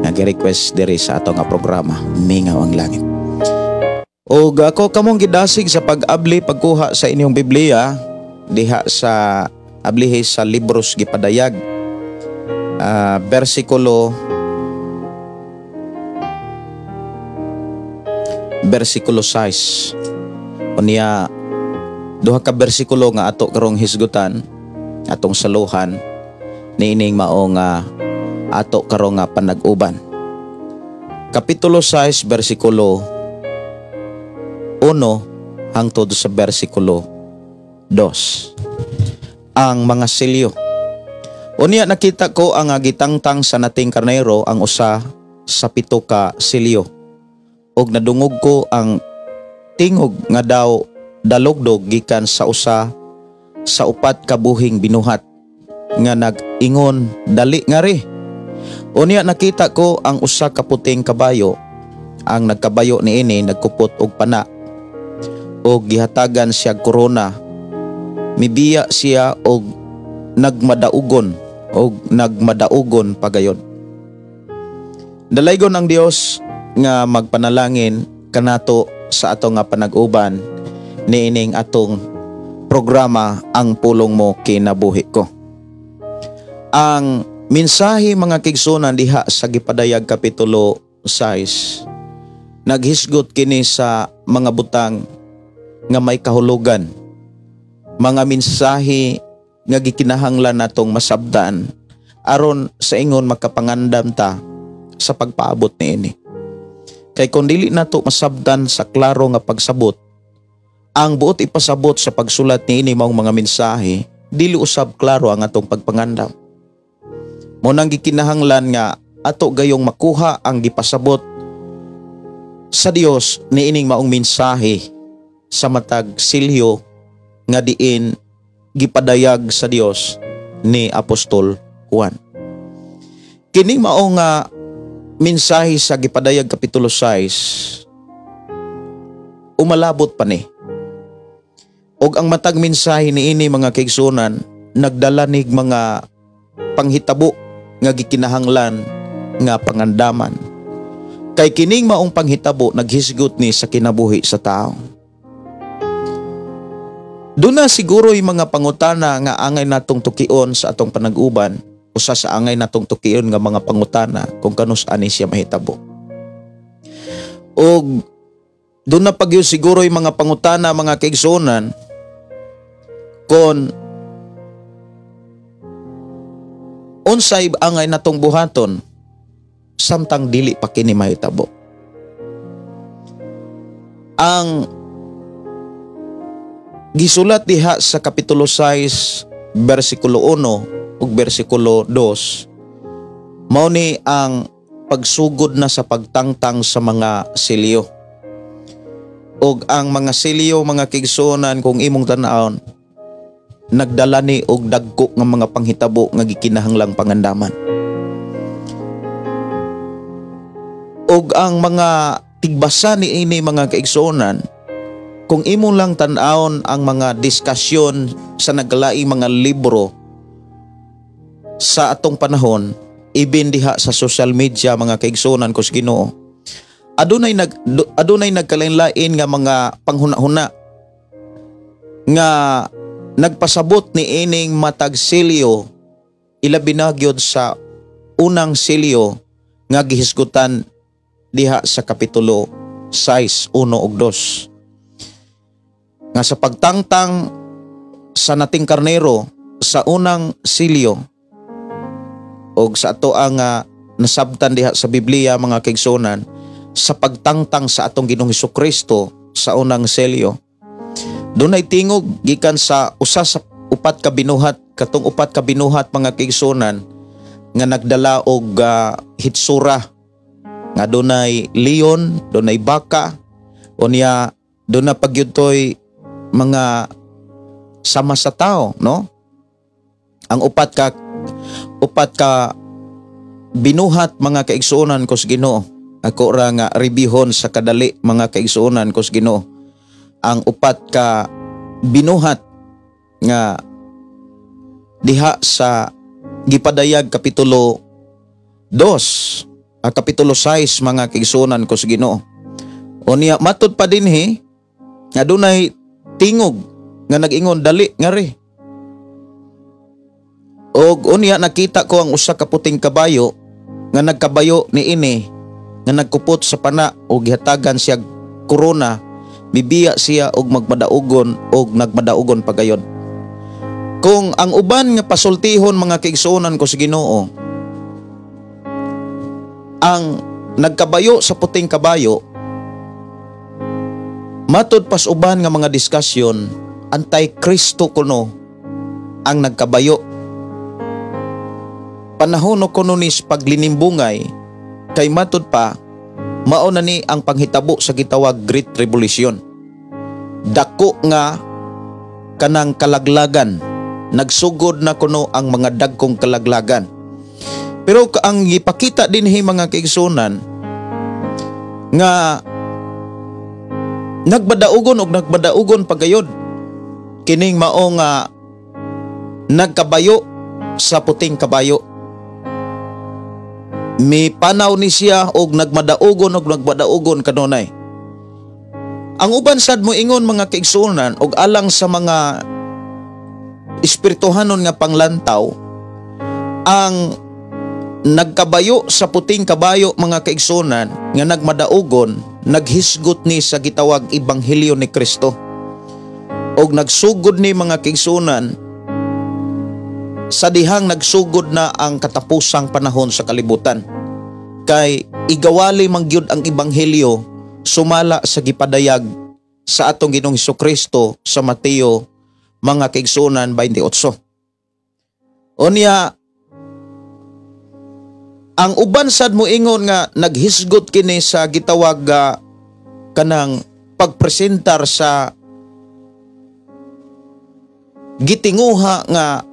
Nga gi-request diri sa ato nga programa Mingaw ang Langit. Og ako kamong gidasig sa pag-abli pagkuha sa inyong Biblia diha sa ablihi sa Libros Gipadayag, bersikulo 6. Unya duha ka bersikulo nga ato karong hisgutan, atong saluhan niining mao nga ato karong nga panag-uban. Kapitulo 6, versikulo 1 hangtod sa versikulo 2. Ang mga selyo. Unya nakita ko ang gitangtang sa nating karnero ang usa sa 7 ka selyo. Og nadungog ko ang tingog nga daw dalogdog gikan sa usa sa 4 ka buhing binuhat nga nag-ingon, "Dali ngari." Unya nakita ko ang usa ka puting kabayo. Ang nagkabayo niini nagkupot og pana og gihatagan siya korona. Mibiya siya og nagmadaugon og nagmadaugon pagayon. Dalaygon ang Dios nga magpanalangin kanato sa ato nga panag-uban niining atong programa Ang Pulong Mo Kinabuhi Ko. Ang mensahe, mga kaigsuonan, diha sa Gipadayag kapitulo 6, naghisgot kini sa mga butang nga may kahulugan, mga mensahe nga gikinahanglan natong masabdan aron sa ingon makapangandam ta sa pagpaabot niini. Kay kung dili nato masabdan sa klaro nga pagsabot ang buot ipasabot sa pagsulat niini maong mga mensahe, dili usab klaro ang atong pagpangandam. Mao nang gikinahanglan nga ato gayong makuha ang gipasabot sa Dios niining maong mensahe sa matag silyo nga diin gipadayag sa Dios ni Apostol Juan. Kining maong nga mensahe sa Gipadayag kapitulo 6 umalabot pa ni. Og ang matag mensahe niini, mga kaigsuonan, nagdala nig mga panghitabo nga gikinahanglan nga pangandaman. Kay kining maong panghitabo naghisgot ni sa kinabuhi sa tao. Doon na siguro yung mga pangutana nga angay natong tukion sa atong panag-uban, usa sa angay natong tukion nga mga pangutana kung kanus ani siya mahitabo. Og doon na pag siguro yung mga pangutana, mga kaigsuonan, kung unsay angay natong buhaton samtang dili pa kini mahitabo. Ang gisulat diha sa kapitulo 6 versikulo 1 ug versikulo 2 mao ni ang pagsugod na sa pagtangtang sa mga selyo. Og ang mga selyo, mga kaigsuonan, kung imong tan-awon, nagdala ni og dagko nga mga panghitabo nga gikinahanglang pangandaman. Og ang mga tigbasa niini, mga kaigsuonan, kung imo lang tan-awon ang mga diskusyon sa naglaing mga libro sa atong panahon, ibin diha sa social media, mga kaigsuonan ko sa Ginoo, adunay nagkalain-lain nga mga panghuna-huna nga nagpasabot ni ining matag selyo, ilabi na gyud sa unang selyo nga gihisgutan diha sa kapitulo 6, 1 ug 2. Nga sa pagtangtang sa nating karnero sa unang selyo og sa ato ang nasabtan diha sa Biblia, mga kaigsuonan, sa pagtangtang sa atong Ginoong Hesukristo sa unang selyo, dunay tingog gikan sa usa sa 4 ka binuhat, katong 4 ka binuhat, mga kaigsuonan, nga nagdala og hitsura nga dunay leon, dunay baka, unya duna pagyud toy mga sama sa tao, no? Ang 4 ka binuhat, mga kaigsuonan ko sa Ginoo. Ako ra nga rebihon sa kadali, mga kaigsuonan ko sa Ginoo. Ang 4 ka binuhat nga diha sa Gipadayag kapitulo 2, kapitulo 6, mga kaigsuonan ko sa Ginoo. Unya matud pa dinhi nga dunay tingog nga nag-ingon, "Dali ngari." Og unya nakita ko ang usa ka puting kabayo nga nagkabayo niini nga nagkupot sa pana og gihatagan siya korona, mibiya siya og magmadaugon og nagmadaugon pagayon. Kung ang uban nga pasultihon, mga kaigsuonan ko sa Ginoo, ang nagkabayo sa puting kabayo, matud pas uban nga mga diskusyon, Anti-Kristo kuno ang nagkabayo. Panahon no kuno ni paglinimbungay, kay matud pa mao na ni ang panghitabo sa gitawag Great Tribulation. Dako nga kanang kalaglagan, nagsugod na kuno ang mga dagkong kalaglagan. Pero ang gipakita dinhi mga kaigsunan nga nagbadaugon og nagbadaugon pagayod kining mao nga nagkabayo sa puting kabayo. Mi panaw ni siya og nagmadaugon kanunay. Ang uban sad mo ingon mga kaigsunan og alang sa mga espirituhanon nga panglantaw, ang nagkabayo sa puting kabayo mga kaigsunan nga nagmadaugon, naghisgot ni sa gitawag Ebanghelyo ni Kristo. Og nagsugod ni mga kaigsunan sa dihang nagsugod na ang katapusang panahon sa kalibutan. Kay igawali man gyud ang ebanghelyo sumala sa gipadayag sa atong Ginoong Hesukristo sa Mateo mga kaigsunan 28. Unya, ang uban sad mo ingon nga naghisgot kini sa gitawag kanang pagpresentar sa gitinguha nga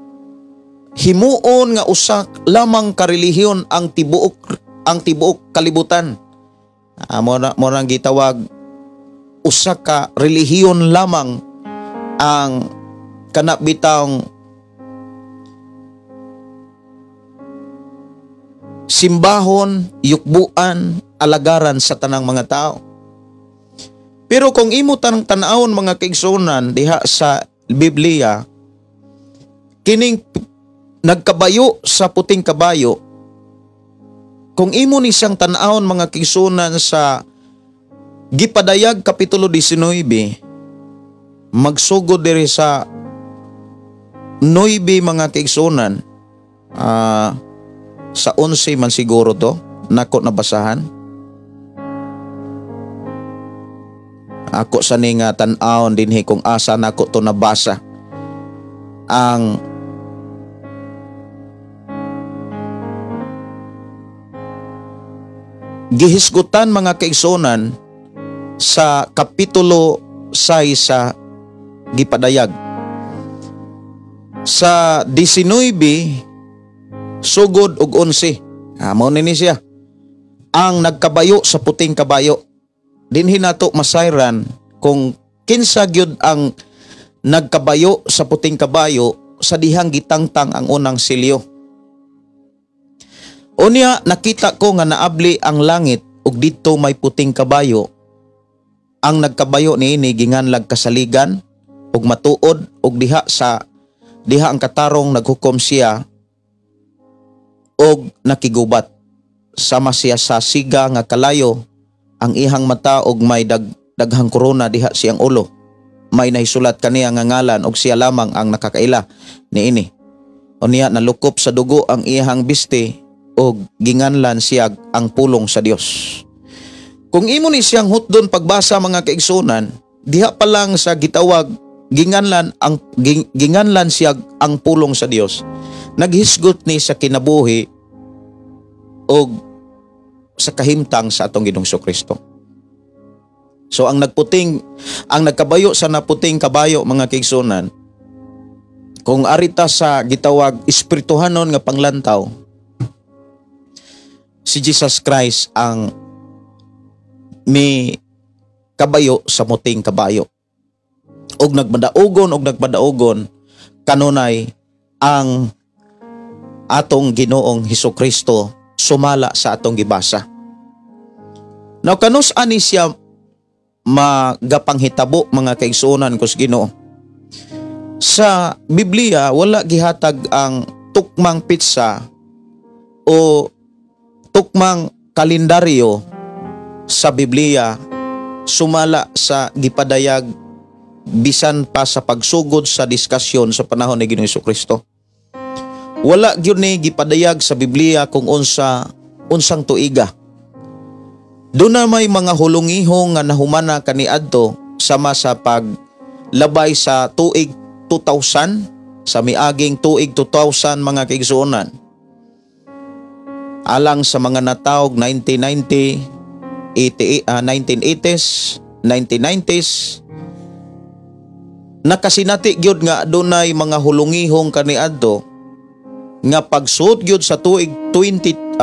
himuon nga usa lamang ka relihiyon ang tibuok kalibutan. Mo nang gitawag usa ka relihiyon lamang ang kanap bitawng simbahon, yukbuan, alagaran sa tanang mga tao. Pero kung imo tanang tan-awon mga kaigsunan diha sa Biblia, kining nagkabayo sa puting kabayo, kung imo ni siyang tan-awon mga kaigsunan sa Gipadayag Kapitulo 19, magsugod diri sa 9 mga kaigsunan, sa 11 man siguro to, nako nabasahan. Ako sa ni nga tan-awon dinhi kung asa nako to nabasa. Ang gihisgutan mga kaigsunan sa Kapitulo 6 sa Gipadayag. Sa 19 sugod og 11. Mao ni siya. Ang nagkabayo sa puting kabayo. Dinhi nato masayran kung kinsa gyud ang nagkabayo sa puting kabayo sa dihang gitangtang ang unang silyo. Unya nakita ko nga naabli ang langit ug didto may puting kabayo. Ang nagkabayo niini ginganlag kasaligan ug matuod ug diha sa diha ang katarong naghukom siya og nakigubat. Sama siya sa siga nga kalayo ang ihang mata og may daghang korona diha siyang ulo. May nahisulat kaniya nga ngalan og siya lamang ang nakakaila niini. Unya nalukop sa dugo ang ihang biste og ginganlan siya ang pulong sa Dios. Kung imo ni siyang hutdon pagbasa mga kaigsunan, diha pa lang sa gitawag ginganlan ang ginganlan siya ang pulong sa Dios. Naghisgot ni sa kinabuhi og sa kahimtang sa atong Ginoong Kristo. So ang nagkabayo sa naputing kabayo mga kaigsunan, kung arita sa gitawag espirituhanon nga panglantaw, si Jesus Christ ang mi kabayo sa muting kabayo. Og nagmadaugon kanunay ang atong Ginoong Hesukristo sumala sa atong gibasa. Now kanus ani siya magapanghitabo mga kaigsuonan ko sa Ginoo. Sa Biblia wala gihatag ang tukmang pitsa o tukmang kalendaryo sa Biblia sumala sa gipadayag bisan pa sa pagsugod sa diskusyon sa panahon ni Ginoong Hesukristo. Wala gyud ni gipadayag sa Biblia kung unsang tuiga. Doon na may mga hulungihong nga nahumana kaniadto sama sa paglabay sa tuig 2000, sa miaging tuig 2000, mga kaigsuonan. Alang sa mga natawg 1990, 80, 1980s, 1990s, nakasinati gyud nga adunay mga hulungihong kaniadto nga pagsuot gyud sa tuig 2000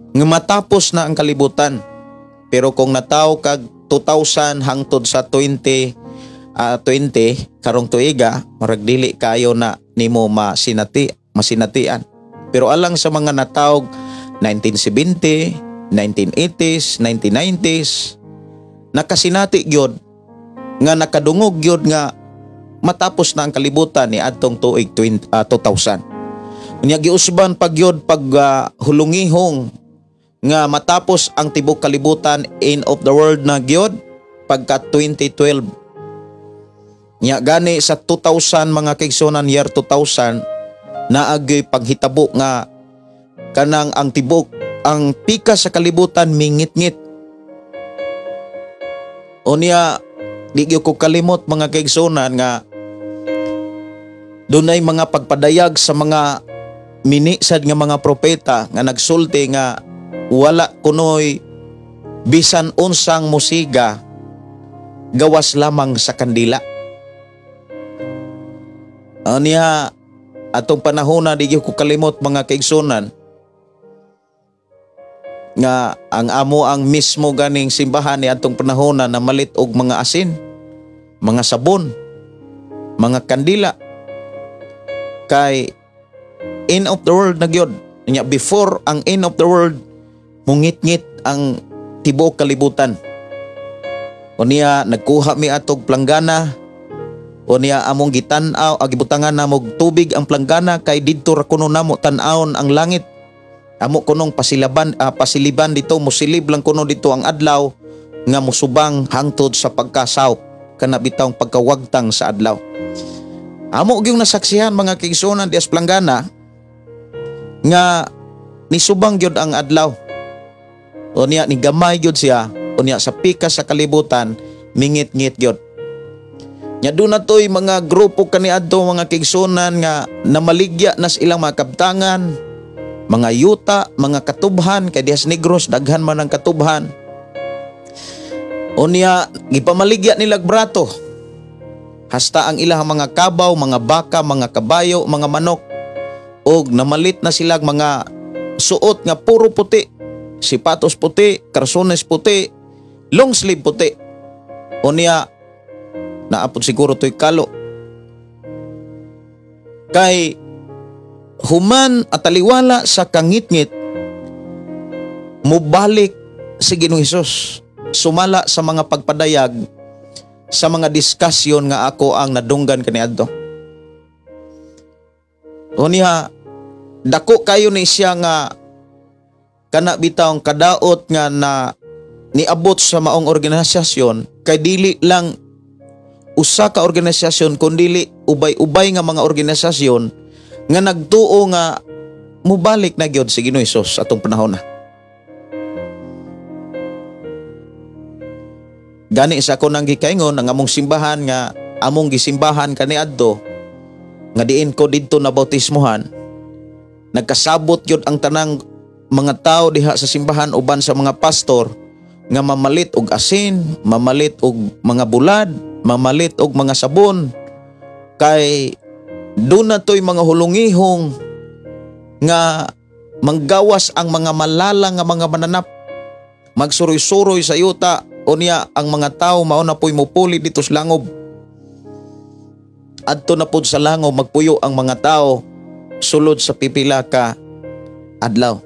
nga matapos na ang kalibutan. Pero kung nataw kag 2000 hangtod sa 20 karong tuiga, murag dili kayo na nimo masinatian. Pero alang sa mga natawg 1970, 1980s, 1990s, nakasinati gyud nga nakadungog gyud nga matapos na ang kalibutan ni adtong tuig 2000. Unya giusban pag gyud pag hulungihong nga matapos ang tibok kalibutan, end of the world na gyud pagka 2012. Nya gani sa 2000, mga kaigsuonan, year 2000, naagyoy paghitabo nga kanang ang tibok ang pika sa kalibutan mingit-ngit. Unya di gyud ko kalimot, mga kaigsuonan, nga dunay mga pagpadayag sa mga minisad nga mga propeta nga nagsulti nga wala kunoy bisan unsang musiga gawas lamang sa kandila. Aniya atong panahon na di gyud ko kalimot, mga kaigsuonan, nga ang amo ang mismo ganing simbahan ni atong panahon na namalit og mga asin, mga sabon, mga kandila kay end of the world na gyud. Nya before ang end of the world, mungit-ngit ang tibuok kalibutan. Unya nagkuha mi atog planggana. Unya among gitan-aw, gibutangan namo og tubig ang planggana kay didto ra kuno namo tan-awon ang langit. Amo kunong pasiliban dito, musilib lang kuno dito ang adlaw nga musubang hangtod sa pagkasawp, kana bitawng pagkawagtang sa adlaw. Amo gyung nasaksihan, mga kaigsuonan, dias planggana nga nisubang gyud ang adlaw. Unya ni gamay gyud siya, unya sa pikas sa kalibutan mingit-ngit gyud. Nya doon na to'y mga grupo kaniadto, mga kaigsuonan, nga namaligya nas ilang mga kabtangan, mga yuta, mga katubhan kay dihas Negros daghan man ang katubhan. Unya gipamaligya nila brato. Hasta ang ilang mga kabaw, mga baka, mga kabayo, mga manok, og namalit na sila mga suot nga puro puti, sipatos puti, karsones puti, long sleeve puti. Unya naapod siguro to'y kalo. Kay human at taliwala sa kangitngit, mubalik si Ginoong Hesus sumala sa mga pagpadayag sa mga diskusyon nga ako ang nadunggan kaniadto. Unya dako kayo ni siya nga kana bitawng kadaot nga na niabot sa maong organisasyon kay dili lang usa ka organisasyon kundili ubay-ubay nga mga organisasyon nga nagtuo nga mubalik na gyud si Ginoong Hesus atong panahon na. Gani sa ako nang gikaingon ang among simbahan nga among gisimbahan kaniadto nga diin ko didto na bautismohan, nagkasabot gyud ang tanang mga tao diha sa simbahan uban sa mga pastor nga mamalit og asin, mamalit og mga bulad, mamalit og mga sabon kay doon na to'y mga hulungihong nga manggawas ang mga malala nga mga mananap, magsuroy-suroy sa yuta. Unya ang mga tao mao na po'y mupuli dito sa langob. Adto na pod sa langob magpuyo ang mga tao sulod sa pipila ka adlaw.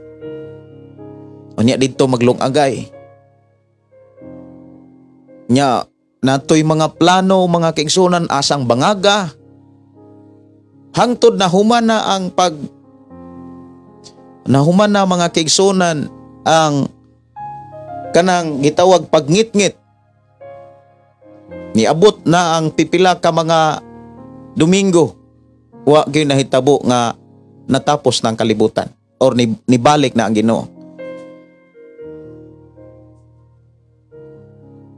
Unya didto maglungagay. Nya natoy mga plano, mga kaigsuonan, asang bangaga. Hangtod na humana ang pag nahumana, mga kaigsuonan, ang kanang gitawag pagngitngit. Niabot na ang pipila ka mga Domingo, wa gyud nahitabo nga natapos na ang kalibutan or nibalik na ang Ginoo.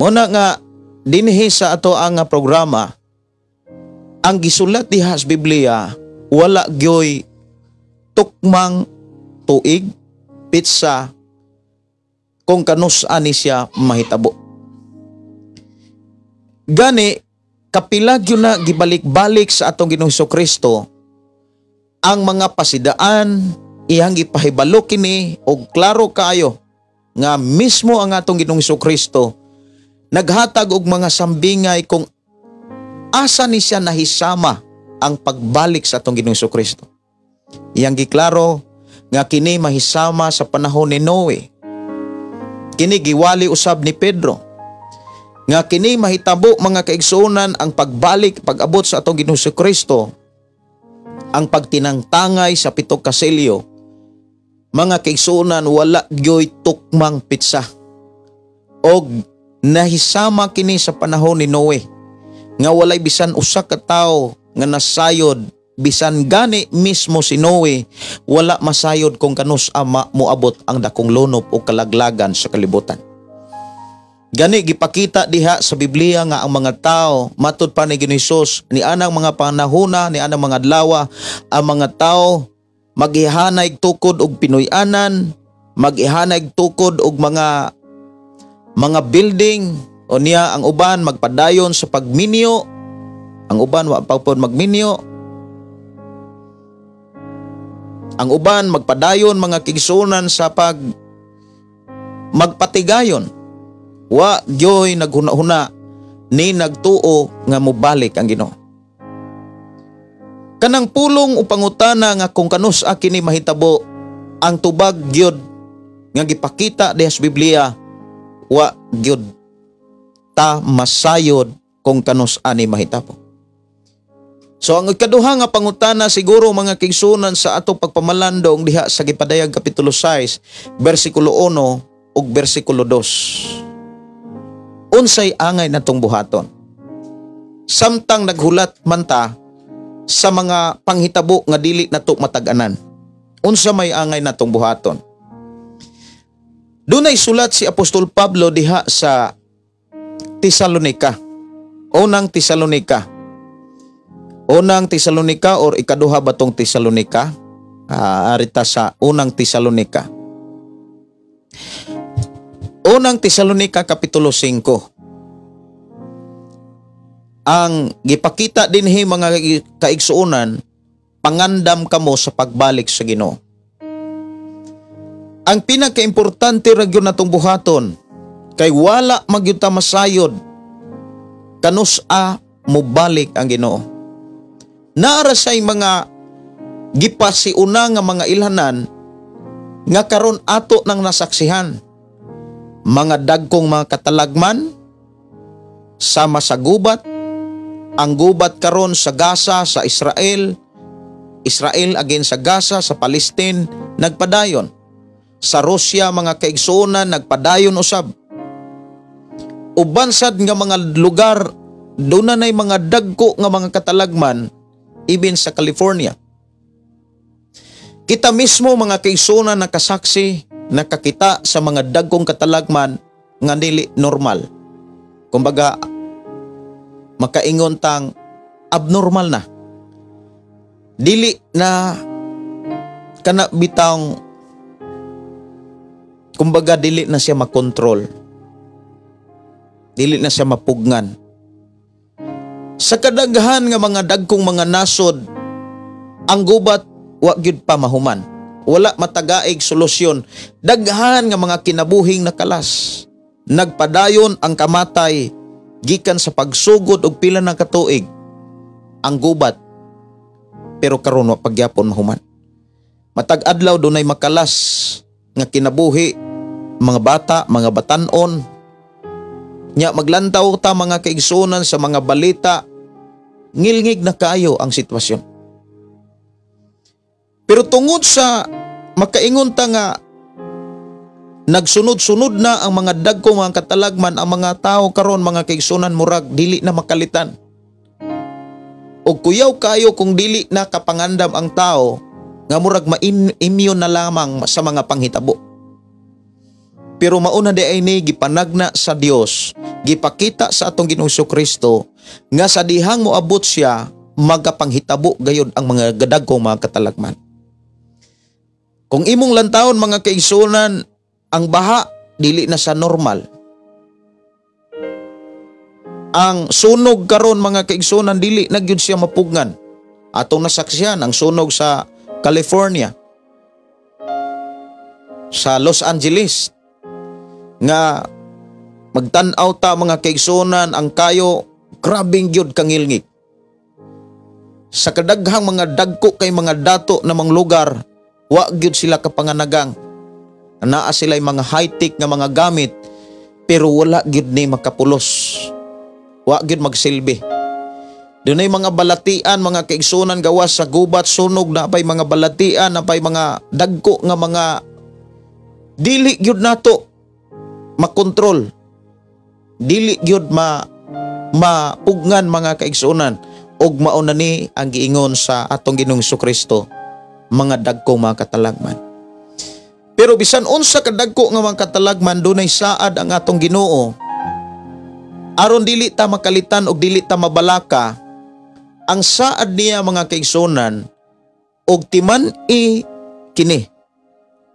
Muna nga dinhi sa ato ang programa, ang gisulat diha sa Biblia wala gyoy tukmang tuig, petsa kung kanus-a ni siya mahitabo. Gani kapila gyud na gibalik-balik sa atong Ginoong Kristo ang mga pasidaan, iyang gipahibalo kini og klaro kaayo nga mismo ang atong Ginoong Kristo naghatag og mga sambingay kung asa ni siya nahisama ang pagbalik sa atong Ginoong Kristo. Iyang giklaro nga kini mahisama sa panahon ni Noe. Kini giwali usab ni Pedro nga kini mahitabo, mga kaigsuonan, ang pagbalik, pag-abot sa atong Ginoong Kristo, ang pagtinangtangay sa pito ka selyo. Mga kaigsuonan, wala gyoy tukmang petsa og nahisama kini sa panahon ni Noe nga walay bisan usa ka tawo nga nasayod. Bisan gani mismo si Noe wala masayod kung kanus-a moabot ang dakong lunop o kalaglagan sa kalibutan. Gani gipakita diha sa Biblia nga ang mga tao, matud pa ni Ginoong Hesus, ni anang mga panahona, ni anang mga adlaw, ang mga tao magihanay tukod og Pinoy-anan, magihanay tukod og mga building o niya ang uban magpadayon sa pagminyo, ang uban wa pa pod magminyo, ang uban magpadayon, mga kaigsuonan, sa pag magpatigayon. Wa gyoy naghuna-huna ni nagtuo nga mobalik ang Ginoo. Kanang pulong o pangutana nga kung kanus-a kini mahitabo, ang tubag gyud nga gipakita diha sa Biblia, wa gyud ta masayod kung kanus-a ni mahitabo. So ang ikaduha nga pangutana siguro, mga kaigsuonan, sa ato pagpamalandong diha sa gipadayag kapitulo 6 bersikulo 1 ug bersikulo 2. Unsay angay natong buhaton samtang naghulat man ta sa mga panghitabo nga dili nato matag-anan? Unsa may angay natong buhaton? Dunay sulat si Apostol Pablo diha sa Tesalonika. Unang Tesalonika. Unang Tesalonika or ikaduha ba tong Tesalonika? Arita sa Unang Tesalonika. Unang Tesalonika kapitulo 5. Ang gipakita dinhi, mga kaigsuonan, pangandam kamo sa pagbalik sa Ginoo. Ang pinakaimportante ra gyud natong buhaton kay wala magyud ta masayod kanus-a mobalik ang Ginoo. Naara say mga gipasiuna nga mga ilhanan nga karon ato nang nasaksihan. Mga dagkong mga katalagman sama sa gubat, ang gubat karon sa Gaza, sa Israel, Israel against sa Gaza, sa Palestine, nagpadayon. Sa Russia, mga kaigsuonan, nagpadayon usab. Uban sad nga mga lugar, doon na mga dagko nga mga katalagman, even sa California. Kita mismo, mga kaigsuonan, nakasaksi, nakakita sa mga dagkong katalagman nga dili normal. Kumbaga, makaingon tang abnormal na. Dili na kana bitang, kumbaga, dili na siya makontrol. Dili na siya mapugnan. Sa kadaghan nga mga dagkong mga nasod, ang gubat wa gyud pa mahuman. Wala matagaig solusyon. Daghan nga mga kinabuhing nakalas. Nagpadayon ang kamatay gikan sa pagsugod og pila na katuig ang gubat, pero karon wa pagyapon mahuman. Matag adlaw dunay makalas nga kinabuhi, mga bata, mga batan-on. Nya maglantaw ta, mga kaigsuonan, sa mga balita, ngilngig na kaayo ang sitwasyon. Pero tungod sa makaingon ta nga nagsunod-sunod na ang mga dagko mga katalagman, ang mga tao karon, mga kaigsuonan, murag dili na makalitan. O kuyaw kayo kung dili na kapangandam ang tao nga murag ma-immune na lamang sa mga panghitabo. Pero mauna di ay ni gipanagna sa Dios Gipakita sa atong Ginoong Kristo nga sa dihang moabot siya, magapanghitabo gayud ang mga gadagkong mga katalagman. Kung imong lantawon, mga kaigsunan, ang baha dili na sa normal. Ang sunog karon, mga kaigsunan, dili na gyud siya mapugngan. Atong nasaksihan ang sunog sa California, sa Los Angeles, nga magtan-aw ta, mga kaigsunan, ang kayo grabeng gyud kangilngig. Sa kadaghang mga dagko kay mga dato na mga lugar, wa gyud sila kapanganagang. Naa sila mga high-tech nga mga gamit, pero wala gyud ni makapulos. Wa gyud magsilbi. Dunay mga balatian, mga kaigsunan, gawas sa gubat, sunog, na pay mga balatian, na pay mga dagko nga mga dili gyud nato makontrol. Dili gyud mapugnan, mga kaigsunan, ug mao na ni ang giingon sa atong Ginoong Kristo, mga dagko mga katalagman. Pero bisan unsa kadagko nga mga katalagman, dunay saad ang atong Ginoo aron dili ta makalitan og dili ta mabalaka. Ang saad niya, mga kaigsunan, og timan-i kini,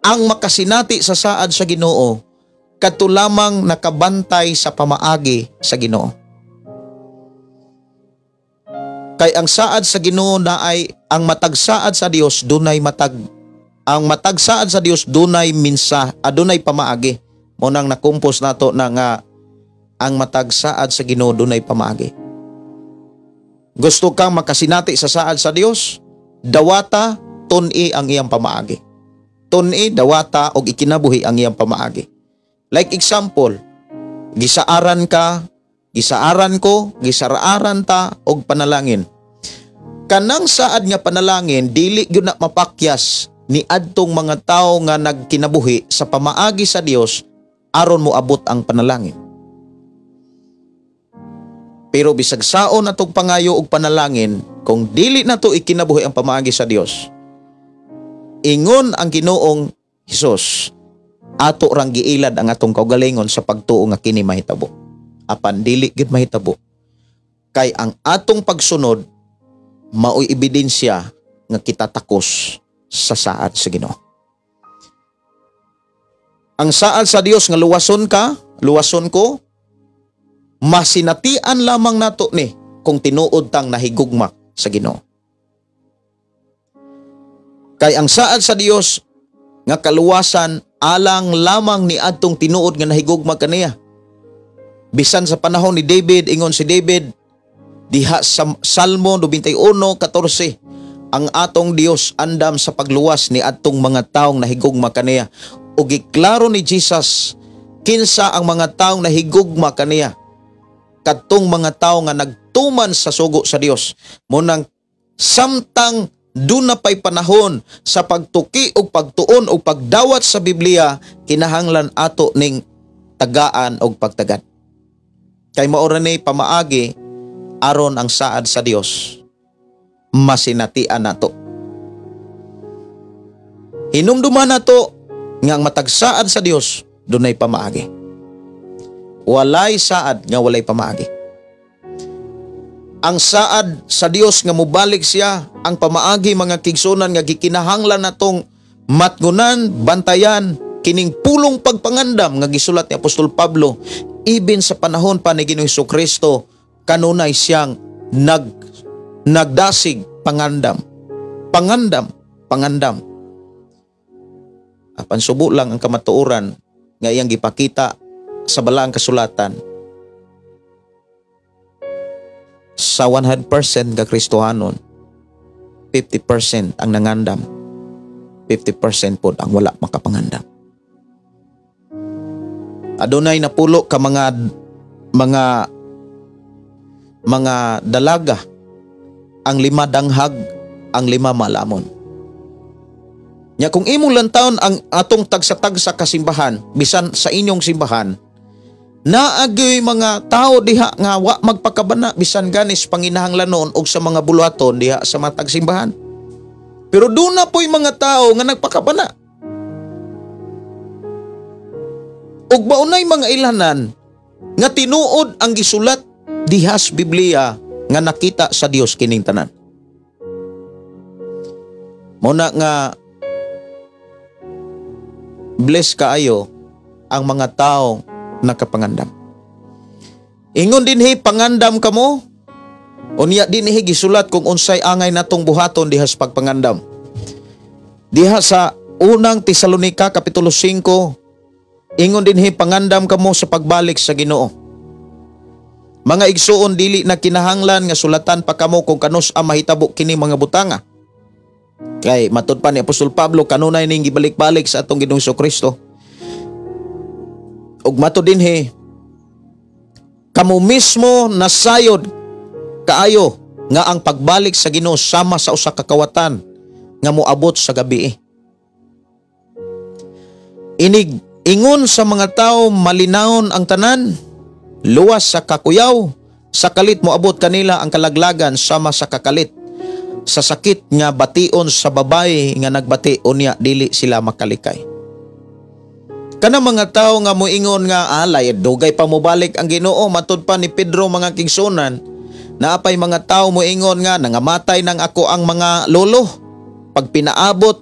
ang makasinati sa saad sa Ginoo kadto lamang nakabantay sa pamaagi sa Ginoo. Kay ang saad sa Ginoo na ay ang matag saad sa Dios dunay matag ang matag saad sa Dios dunay minsa, adunay pamaagi. Mo nang nakumpos nato na nga ang matag saad sa Ginoo dunay pamaagi. Gusto kang makasinati sa saad sa Dios, dawata, tun-i ang iyang pamaagi. Tun-i, dawata og ikinabuhi ang iyang pamaagi. Like example, gisaaran ka, gisaaran ko, gisaraaran ta og panalangin. Kanang saad nga panalangin dili gyud na mapakyas ni adtong mga tawo nga nagkinabuhi sa pamaagi sa Dios aron moabot ang panalangin. Pero bisag saon atong pangayo og panalangin, kung dili nato ikinabuhi ang pamaagi sa Dios, ingon ang Ginoong Hesus, ato rang giilad ang atong kaugalingon sa pagtuo nga kini mahitabo. Apan dili gid mahitabo. Kay ang atong pagsunod maoy ebidensya nga kita takos sa saad sa Ginoo. Ang saad sa Dios nga luwason ka, luwason ko, masinatian lamang nato ni kung tinuod tang nahigugma sa Ginoo. Kay ang saad sa Dios nga kaluwasan alang lamang ni adtong tinuod nga nahigugma kaniya. Bisan sa panahon ni David, ingon si David diha sa Salmo 91:14, ang atong Dios andam sa pagluwas ni adtong mga taong nahigugma kaniya. Ug giklaro ni Jesus kinsa ang mga taong nahigugma kaniya, kadtong mga tawo nga nagtuman sa sugo sa Dios. Munang samtang duna pay panahon sa pagtuki og pagtuon og pagdawat sa Biblia, kinahanglan ato ning tagaan og pagtagad. Kay mao ra ni pamaagi aron ang saad sa Dios masinatian nato. Hinumduman nato nga ang matag saad sa Dios dunay pamaagi. Walay saad nga walay pamaagi. Ang saad sa Dios nga mobalik siya, ang pamaagi, mga kigsunan, nga gikinahanglan natong matgunan, bantayan kining pulong pagpangandam nga gisulat ni Apostol Pablo even sa panahon pa ni Ginoong Kristo, kanunay siyang nagdasig pangandam. Pangandam, pangandam. Apan subo lang ang kamatuoran nga iyang gipakita sa balaang kasulatan, sa 100% ka Kristohanon, 50% ang nangandam, 50% pod ang wala makapangandam. Adunay napulo ka mga dalaga, ang 5 danghag, ang 5 malamon. Nya kung imong lantawon ang atong tagsa-tagsa kasimbahan, bisan sa inyong simbahan, naagyoy mga tao diha nga wa magpakabana bisan ganis panginahanglanon og sa mga buluhaton diha sa matag simbahan. Pero doon na po'y mga tao nga nagpakabana. Ug maunay mga ilanan Nga tinuod ang gisulat dihas Biblia nga nakita sa Dios kining tanan. Muna nga bless kaayo ang mga taong nakapangandam. Ingon dinhi, "Pangandam kamo." Unya dinhi gisulat kung unsay angay natong buhaton diha sa pagpangandam. Diha sa Unang Tesalonika kapitulo 5, ingon dinhi, "Pangandam kamo sa pagbalik sa Ginoo. Mga igsuon, dili na kinahanglan nga sulatan pa kamo kung kanus ang mahitabo kini mga butanga." Kay matud pa ni Apostol Pablo, kanunay ning gibalik-balik sa atong Ginoong Kristo. Ug matud dinhi, "Kamo mismo nasayod kaayo nga ang pagbalik sa Ginoo sama sa usa ka kawatan nga moabot sa gabi." Inig ingon sa mga tao, "Malinawon ang tanan, luwas sa kakuyaw," sa kalit moabot kanila ang kalaglagan sama sa kakalit sa sakit nga bation sa babaye nga nagbati, unya dili sila makalikay. Kana mga tao nga moingon nga alay dugay pa mobalik ang Ginoo, matud pa ni Pedro, mga kaigsuonan, naapay mga tao moingon nga nangamatay nang ako ang mga lolo. Pag pinaabot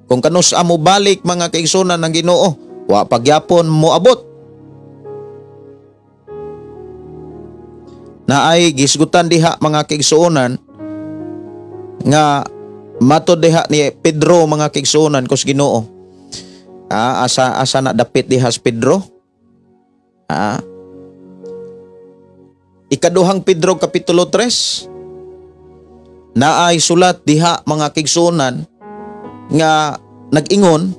kung kanus mo balik, mga kaigsuonan, ng Ginoo, wa pagyapon moabot. Naay gisgutan diha, mga kaigsuonan, nga matod diha ni Pedro, mga kaigsuonan kus Ginoo. Asa asa na dapit diha si Pedro? Ikaduhang Pedro kapitulo 3, naay sulat diha, mga kaigsuonan, nga nag-ingon,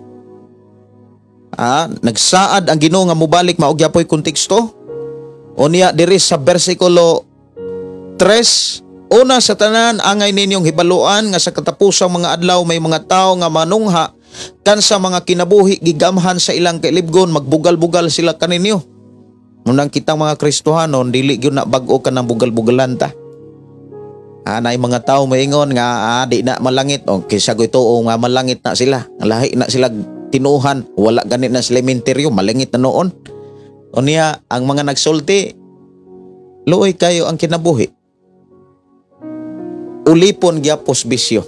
nagsaad ang Ginoo nga mobalik, mao gyapoy konteksto. Unya diri sa bersikulo 3, "Una sa tanan, angay ninyong hibaluan nga sa katapusang mga adlaw may mga tao nga manungha kan sa mga kinabuhi gigamhan sa ilang kailibgon, magbugal-bugal sila kaninyo." Munang kitang mga Kristohanon, dili gyud na bag-o ka ng bugal-bugalan ta. Naay mga tao moingon nga di na malangit o kaysa tuo nga malangit na sila. Lahi na sila tinuhan, wala ganit na sila menteryo, malangit na noon. Unya ang mga nagsulti, luoy kayo ang kinabuhi. Ulipon gyapos bisyo.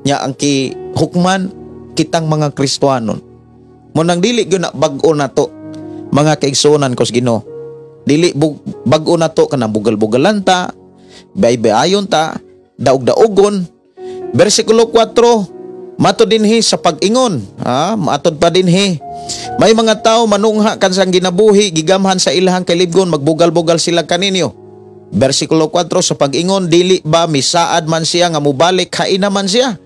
Nya ang ki hukman kitang mga Kristohanon. Munang dili gyud na bag-o na to, mga kaigsuonan kos Ginoo. Dili bag-o na to kanang bugal-bugalan ta, baybayon ta, daog-daogon. Bersikulo 4, matod dinhi sa pag-ingon, matod pa dinhi, "May mga tao manungha kan sang ginabuhi gigamhan sa ilahang kailibgon, magbugal-bugal sila kaninyo." Bersikulo 4, "Sa pag-ingon, dili ba misaad man siya nga mubalik, haina man siya?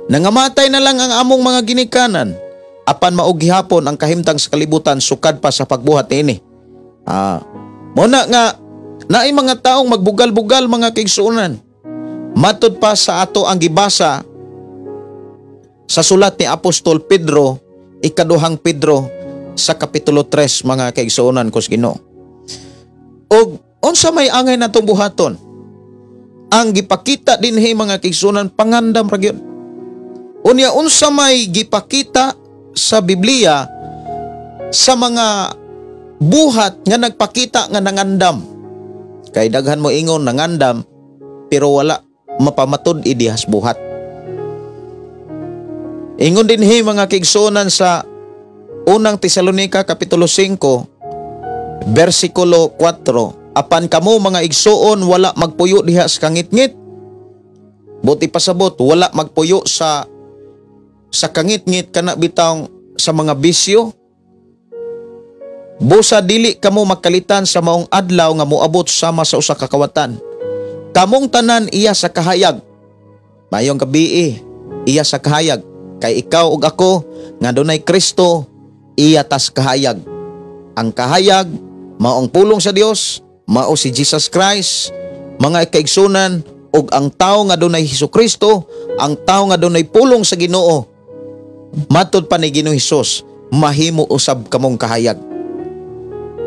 Nangamatay na lang ang among mga ginikanan. Apan mao gihapon ang kahimtang sa kalibutan sukad pa sa pagbuhat niini." Muna nga naay mga taong magbugal-bugal, mga kaigsuonan. Matod pa sa ato ang gibasa sa sulat ni Apostol Pedro, Ikaduhang Pedro sa kapitulo 3, mga kaigsuonan ko sa Ginoo. Og unsa may angay natong buhaton? Ang gipakita dinhi, mga kaigsuonan, pangandam ra gyud. Unya unsa may gipakita sa Biblia sa mga buhat nga nagpakita nga nangandam? Kay daghan mo ingon nangandam pero wala mapamatud idihas buhat. Ingon dinhi, mga kaigsuonan, sa Unang Tesalonika kapitulo 5 bersikulo 4, "Apan kamo, mga igsuon, wala magpuyo diha sa kangitngit." Buti pasabot, wala magpuyo sa kangitngit, kana bitawng sa mga bisyo. "Busa dili kamo makalitan sa maong adlaw nga moabot sama sa usa ka kawatan. Kamong tanan iya sa kahayag." Mayong gabii, iya sa kahayag. Kay ikaw ug ako nga dunay Kristo, iya tas kahayag. Ang kahayag maong pulong sa Dios, mao si Jesus Christ, mga kaigsunan, ug ang tao nga dunay Hesus Kristo, ang tao nga dunay pulong sa Ginoo, matod pa ni Ginoong Hesus, mahimo usab kamong kahayag.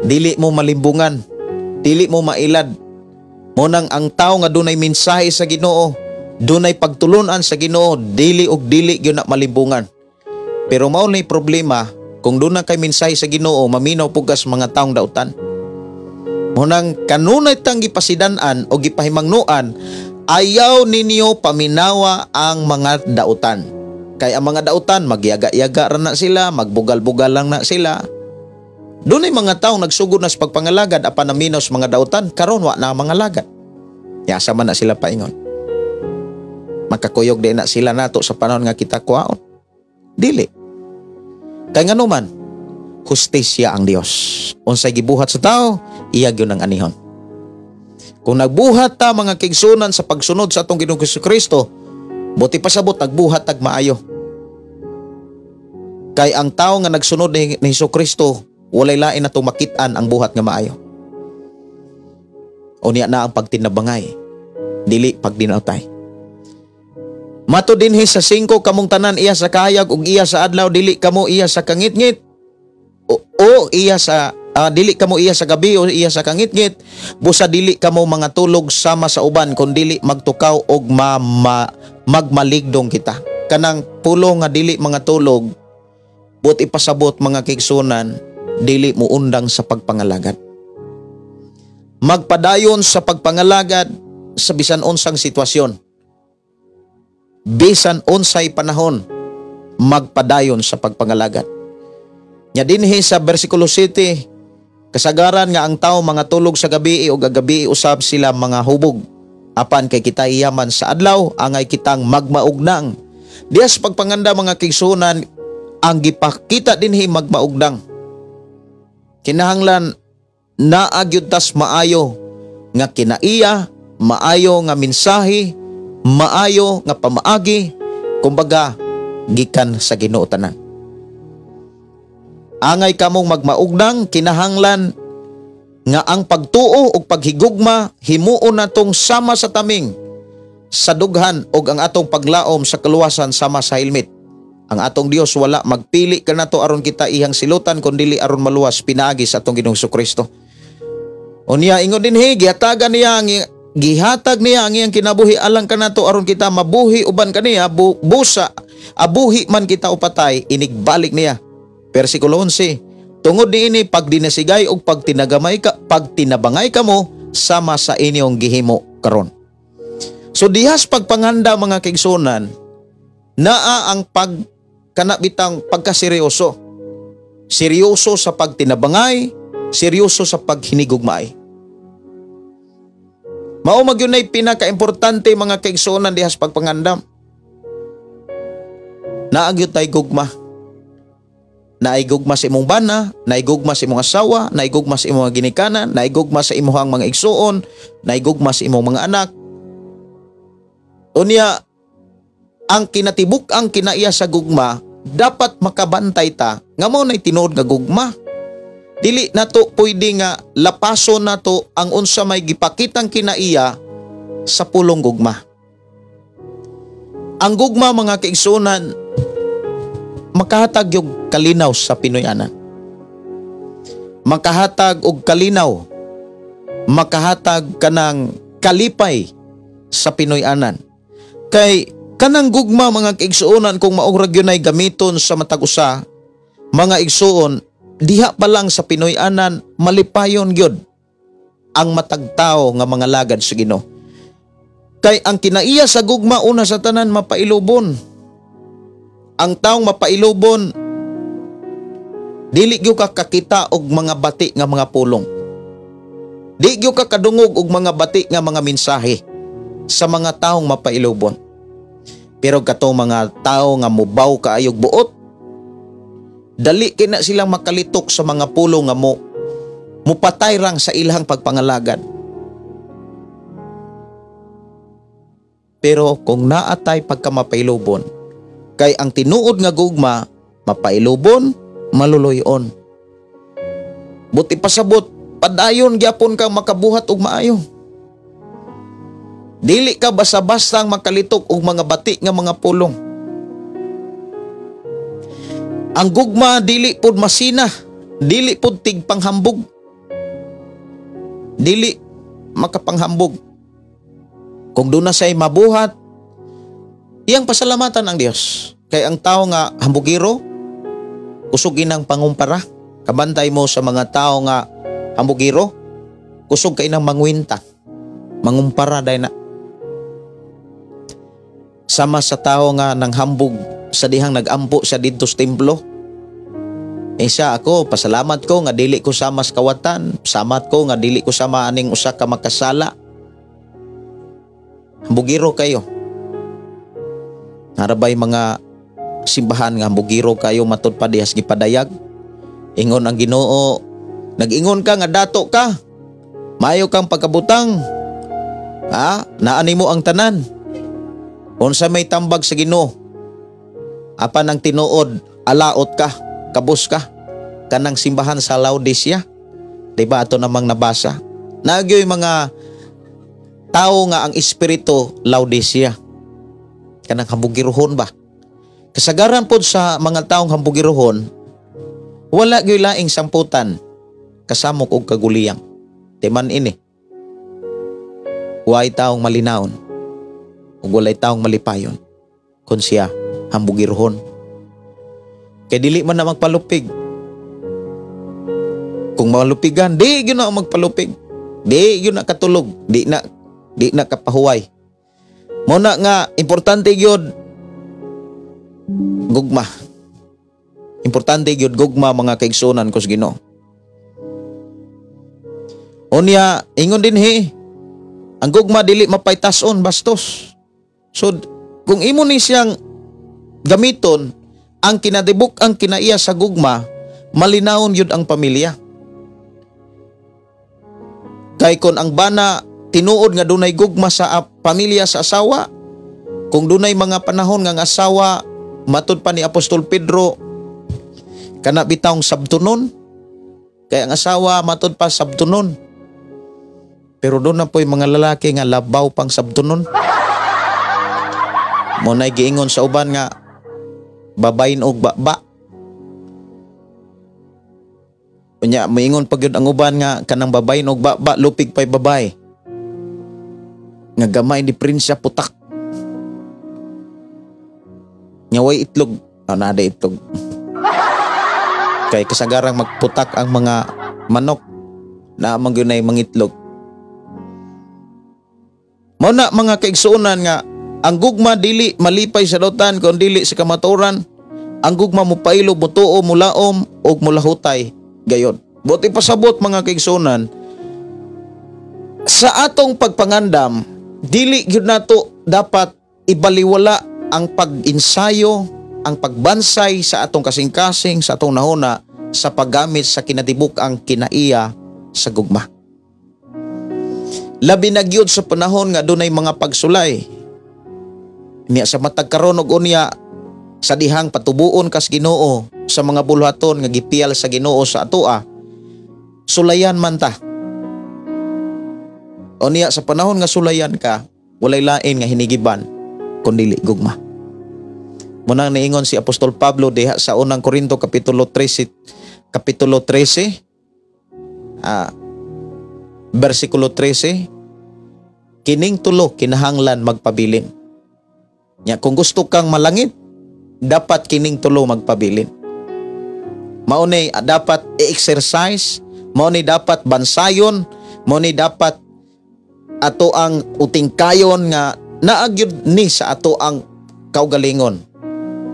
Dili mo malimbungan, dili mo mailad. Monang ang tao nga dunay mensahe sa Ginoo, dunay pagtulunan sa Ginoo, dili og dili gyud na malimbungan. Pero mao ni problema, kung duna kay mensahe sa Ginoo, maminaw pugas mga taong dautan. Munang kanunay tang gipasidan-an o gipahimangnuan, ayaw ninyo paminawa ang mga dautan. Kay ang mga dautan, magyaga-yaga ra na sila, magbugal-bugal lang na sila. Dunay mga taong nagsugod na sa pagpangalagad apan naminaw sa mga dautan, karon wa na ang mga lagad. Yasa man na sila paingon. Makakuyog din na sila nato sa panahon nga kita kuhaon. Dili. Kay nganuman, hustisya ang Dios. Unsay gibuhat sa tao, iya gyud ang anihon. Kung nagbuhat ta, mga kaigsuonan, sa pagsunod sa atong Ginoong Kristo, buot pasabot nagbuhat tag maayo. Kay ang tao nga nagsunod ni Hesus Kristo, walay lain natong makit-an ang buhat nga maayo. Unya na ang pagtinabangay, dili pagdinautay. Matud dinhi sa 5, kamong tanan iya sa kahayag ug iya sa adlaw, dili kamo iya sa kangitngit o iya sa dili kamo iya sa gabi o iya sa kangitngit, busa dili kamo mga tulog sama sa uban kun dili magtukaw og magmaligdong kita. Kanang pulo nga dili mga tulog, buot ipasabot, mga kaigsuonan, dili mo undang sa pagpangalagad. Magpadayon sa pagpangalagad sa bisan unsang sitwasyon. Bisan unsay panahon, magpadayon sa pagpangalagad. Nya dinhi sa versikulo 7, kasagaran nga ang tao mga tulog sa gabi o gagabi usab sila mga hubog. Apan kay kita iyaman sa adlaw, angay kitang magmaugnang. Diya sa pagpanganda, mga kaigsuonan, ang gipakita dinhi magmaugdang. Kinahanglan naa gyud tas maayo nga kinaiya, maayo nga mensahe, maayo nga pamaagi, kumbaga gikan sa Ginoo tanan. Angay kamong magmaugdang, kinahanglan nga ang pagtuo ug paghigugma himuon natong sama sa taming sa dughan ug ang atong paglaom sa kaluwasan sama sa helmet. Ang atong Dios wala magpili kanato aron kita iyang silutan kun dili aron maluwas pinaagi sa atong Ginoong Kristo. Unya ingon dinhi, gihatagan niya ang gihatag niya ang iyang kinabuhi alang kanato aron kita mabuhi uban kaniya, busa abuhi man kita o patay, inigbalik niya. Versikulo 11, tungod niini pagdinasigay og pagtinagamay ka, pagtinabangay kamo sama sa inyong gihimo karon. So dihas pagpanganda, mga kaigsuonan, naa ang pag kana bitang pagkaseryoso. Seryoso sa pagtinabangay, seryoso sa paghinigugmaay. Mao magyud nay pinakaimportante, mga kaigsuonan, dihas pagpangandam. Naa gyud tay gugma. Naay gugma sa imong bana, naay gugma sa imong asawa, naay gugma sa imong ginikanan, naay gugma sa imong mga igsuon, naay gugma sa imong mga anak. Unya, ang kinatibuk ang kinaiya sa gugma, dapat makabantay ta nga mao nay tinuod nga gugma. Dili nato pwede nga lapaso nato ang unsa may gipakitang kinaiya sa pulong gugma. Ang gugma, mga kaigsuonan, makahatag og kalinaw sa Pinoyanan. Makahatag og kalinaw, makahatag kanang kalipay sa Pinoyanan. Kay kanang gugma, mga kaigsuonan, kung mao ra gyud ay gamiton sa matag usa, mga igsuon, diha pa lang sa Pinoyanan malipayon gyud ang matag tao nga mga lagad sa Ginoo. Kay ang kinaiya sa gugma, una sa tanan, mapailubon. Ang taong mapailubon, dili gyud ka kakita og mga bati nga mga pulong. Di gyud ka kadungog og mga bati nga mga mensahe sa mga taong mapailubon. Pero katong mga tao nga mubaw kaayog buot, dali kay na silang makalitok sa mga pulong nga mo mupatay rang sa ilang pagpangalagad. Pero kung naatay pagkamapailubon, kay ang tinuod nga gugma, mapailubon, maluloyon. Buot pasabot, padayon gyapon kang makabuhat og maayo. Dili ka basta-basta makalitok og mga bati nga mga pulong. Ang gugma dili pud masina, dili pud tigpanghambog. Dili makapanghambog. Kung doon na siya'y mabuhat, iyang pasalamatan ang Dios. Kay ang tao nga hambugiro, kusog inang pangumpara. Kabantay mo sa mga tao nga hambugiro, Kusog kay nang mangwinta. Mangumpara dahil na. Sama sa tao nga nanghambog sa dihang nagampo siya didto sa templo. Eh siya ako, pasalamat ko nga dili ko sama sa kawatan, samat ko nga dili ko sama aning usa ka makasala. Hambugiro kayo. Narabay mga simbahan nga hambugiro kayo matud pa dihas gipadayag. Ingon ang Ginoo, nag-ingon ka nga dato ka. Maayo kang pagkabutang. Ha? Naani mo ang tanan. Unsa may tambag sa Ginoo? Apan ang tinuod, alaot ka, kabus ka. Kanang simbahan sa Laodicea. Diba ato namang nabasa? Nagyoy mga tao nga ang espiritu Laodicea. Kanang hambugiruhon ba? Kasagaran pod sa mga taong hambugiruhon, wala gyoy laing samputan kasamok og kaguliyang. Timan ini. Way taong malinaon ug walay taong malipayon kun siya hambugiruhon. Kay dili man na magpalupig. Kung malupigan, di gyud na magpalupig. Di gyud na katulog, di na kapahuway. Mo na nga importante gyud gugma. Importante gyud gugma, mga kaigsunan ko sa Ginoo. Unya, ingon din he, ang gugma dili mapaytason bastos. So, kung imo ni siyang gamiton, ang kinadibuk ang kinaiya sa gugma, malinawon yun ang pamilya. Kay kon ang bana tinuod nga dunay gugma sa pamilya sa asawa, kung dunay mga panahon nga ang asawa, matud pa ni Apostol Pedro, kana bitawng sabtunon, kay ang asawa matud pa sabtunon. Pero doon na po'y mga lalaki nga labaw pang sabtunon. Mo na'y giingon sa uban nga babayin og baba. Unya moingon pag yun ang uban nga kanang babayin og baba lupig pa'y babay. Nga gamay diferensya putak. Nya way itlog. Ah, naa itlog. Kay kasagarang magputak ang mga manok na man gyud nay mangitlog. Mao na, mga kaigsuonan, nga ang gugma dili malipay sa dautan kon dili sa kamatuoran. Ang gugma mopailo, motuo, mulaom ug mulahutay gayod. Buot ipasabot, mga kaigsuonan, sa atong pagpangandam, dili gyud nato dapat ibaliwala ang pag-ensayo, ang pagbansay sa atong kasing-kasing, sa atong nahuna sa paggamit sa kinatibuk ang kinaiya sa gugma. Labi na gyud sa panahon nga dunay mga pagsulay. Niya sa matag karon og unya sa dihang patubuon kas Ginoo sa mga buluhaton nga gipiyal sa Ginoo sa atoa, sulayan man ta. O niya sa panahon nga sulayan ka, walay lain nga hinigiban kun dili gugma. Munang niingon si Apostol Pablo diha sa unang Korinto kapitulo 13, kapitulo 13 bersikulo 13, kining tulo kinahanglan magpabilin. Nya kung gusto kang malangit, dapat kining tulo magpabilin. Mao ni dapat i-exercise, mao ni dapat bansayon, mao ni dapat ato ang utingkayon nga naagyud ni sa ato ang kaugalingon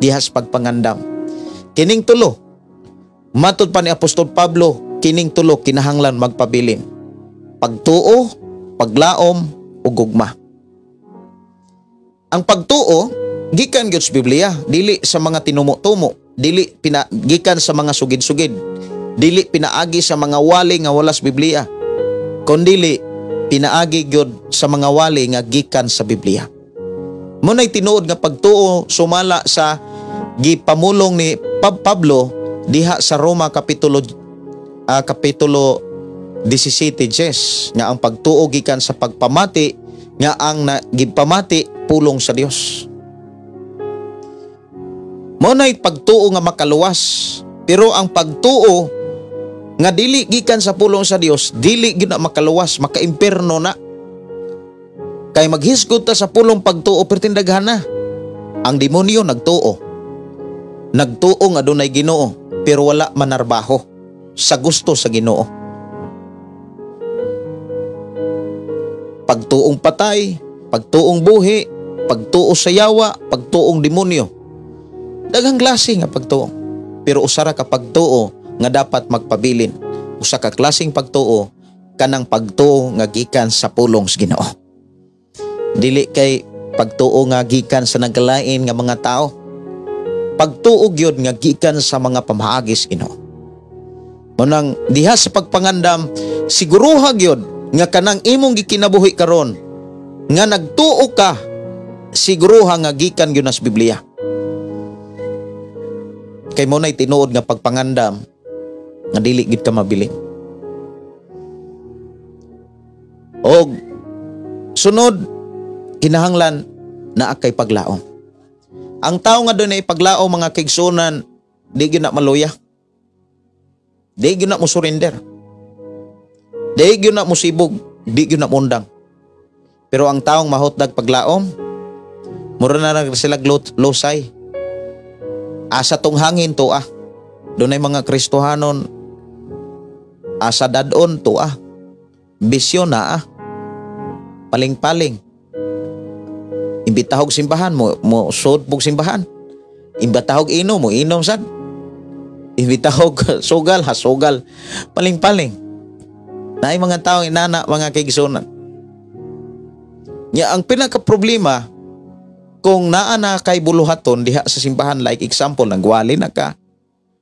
dihas pagpangandam. Kining tulo, matud pa ni Apostol Pablo, kining tulo kinahanglan magpabilin. Pagtuo, paglaom, ug gugma. Ang pagtuo gikan gyud sa Biblia, dili sa mga tinumo-tumo, dili gikan sa mga sugid-sugid, dili pinaagi sa mga wali nga wala sa Biblia, kundili pinaagi gyud sa mga wali nga gikan sa Biblia. Muna'y tinuod nga pagtuo sumala sa gipamulong ni Pablo diha sa Roma kapitulo 17 jes nga ang pagtuo gikan sa pagpamati nga ang gipamati pulong sa Dios. Mao na'y pagtuo nga makaluwas, pero ang pagtuo nga dili gikan sa pulong sa Dios, dili gyud na makaluwas, makaimpierno na. Kay maghisgot ta sa pulong pagtuo pertindaghan na. Ang demonyo nagtuo. Nagtuo nga dunay Ginoo, pero wala manarbaho sa gusto sa Ginoo. Pagtuong patay, pagtuong buhi, pagtuo sa yawa, pagtuong demonyo. Daghang klase nga pagtuo. Pero usa ra ka pagtuo nga dapat magpabilin. Usa ka klaseng pagtuo kanang pagtuo nga gikan sa pulong sa Ginoo. Dili kay pagtuo nga gikan sa nagkalain nga mga tao. Pagtuo gyud nga gikan sa mga pamaagi sa Ginoo. Munang diha sa pagpangandam, siguruha gyud nga kanang imong gikinabuhi karon nga nagtuo ka, siguruha nga gikan gyud na sa Biblia. Kay mo na'y tinuod nga pagpangandam nga dili gid ka mabilin. Og sunod, kinahanglan naa kay paglaom. Ang tao nga dunay paglaom, mga kaigsunan, di gyud na maluya. Di gyud na mo surrender. Di gyud na mo sibog, di gyud na mundang. Pero ang taong mahotdag paglaom, mura na lang sila losay. Asa tong hangin tuah. Dunay mga Kristohanon, asa dadon tuah. Bisyo na ah. Paling-paling. Imbitahog simbahan mo, mo sud pug simbahan. Imbitahog inom mo, inom sad. Imbitahog sugal, hasugal. Paling-paling. Naay mga taong inana, mga kaigsunan. Nya ang pinaka problema kung naa na kay buluhaton diha sa simbahan, like example, nagwali na ka.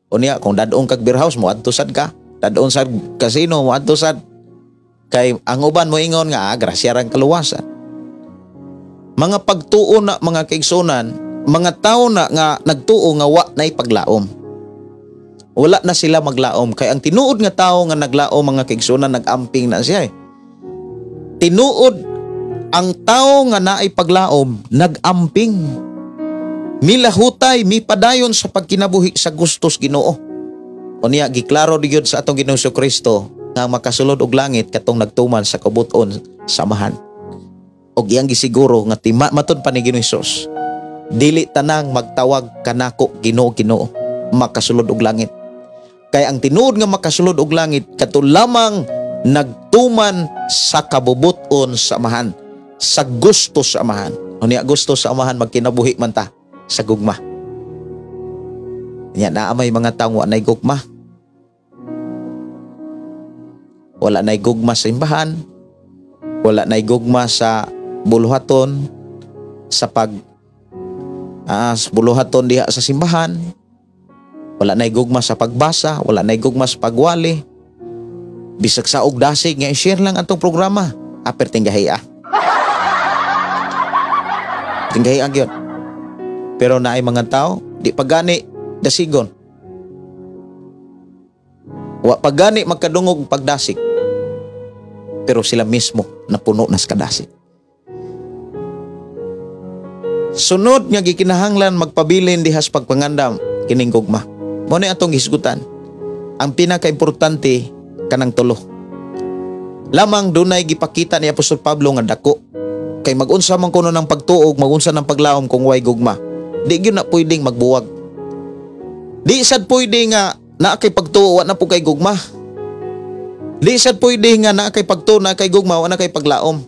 O niya, kung dadong kag beer house, mo adto sad ka. Dadong sa casino, mo adto sad. Kay ang uban mo ingon nga, grasya rang kaluwasan. Mga pagtuo na, mga kaigsunan, mga tao na nga nagtuo nga wa na'y paglaom. Wala na sila maglaom. Kay ang tinuod nga tao nga naglaom, mga kaigsunan, nagamping na siya. Tinuod ang tao nga naay paglaom, nagamping. Milahutay, mipadayon sa pagkinabuhi sa gustos Ginoo. O niya, giklaro di gyud sa atong Ginoong Kristo nga makasulod og langit katong nagtuman sa kabuton sa Amahan. Og iyang gisiguro nga matud pa ni Ginoong Hesus, dili tanang magtawag kanako Ginoo, Ginoo makasulod og langit. Kay ang tinuod nga makasulod og langit kato lamang nagtuman sa kabubuton sa Amahan, sa gusto sa Amahan. O niya, gusto sa Amahan, magkinabuhi man ta sa gugma. Niya, naa may mga taong wa nay gugma. Wala nay gugma sa simbahan, wala nay gugma sa buluhaton, sa pag sa buluhaton diha sa simbahan, wala nay gugma sa pagbasa, wala nay gugma sa pagwali. Bisag sa og dasig nga i-share lang atong programa, aper tinggahi ah. Tinggahi gyud. Pero naay mga tao di pagani dasigon. Wa pagani magkadungog pagdasig. Pero sila mismo napuno na sa kadasig. Sunod nga gikinahanglan magpabilin dihas pagpangandam kining gugma. Mao ni atong hisgutan. Ang pinakaimportante kanang tulo. Lamang dunay gipakita ni Apostol Pablo nga dako. Kay magunsa man kuno ng pagtuog, magunsa ng paglaom kung way gugma. Di gyud na pwedeng magbuwag. Di sad pwede nga naa kay pagtuo, wa na po kay gugma. Di sad pwede nga naa kay pagtuo, naa kay gugma, wa na kay paglaom.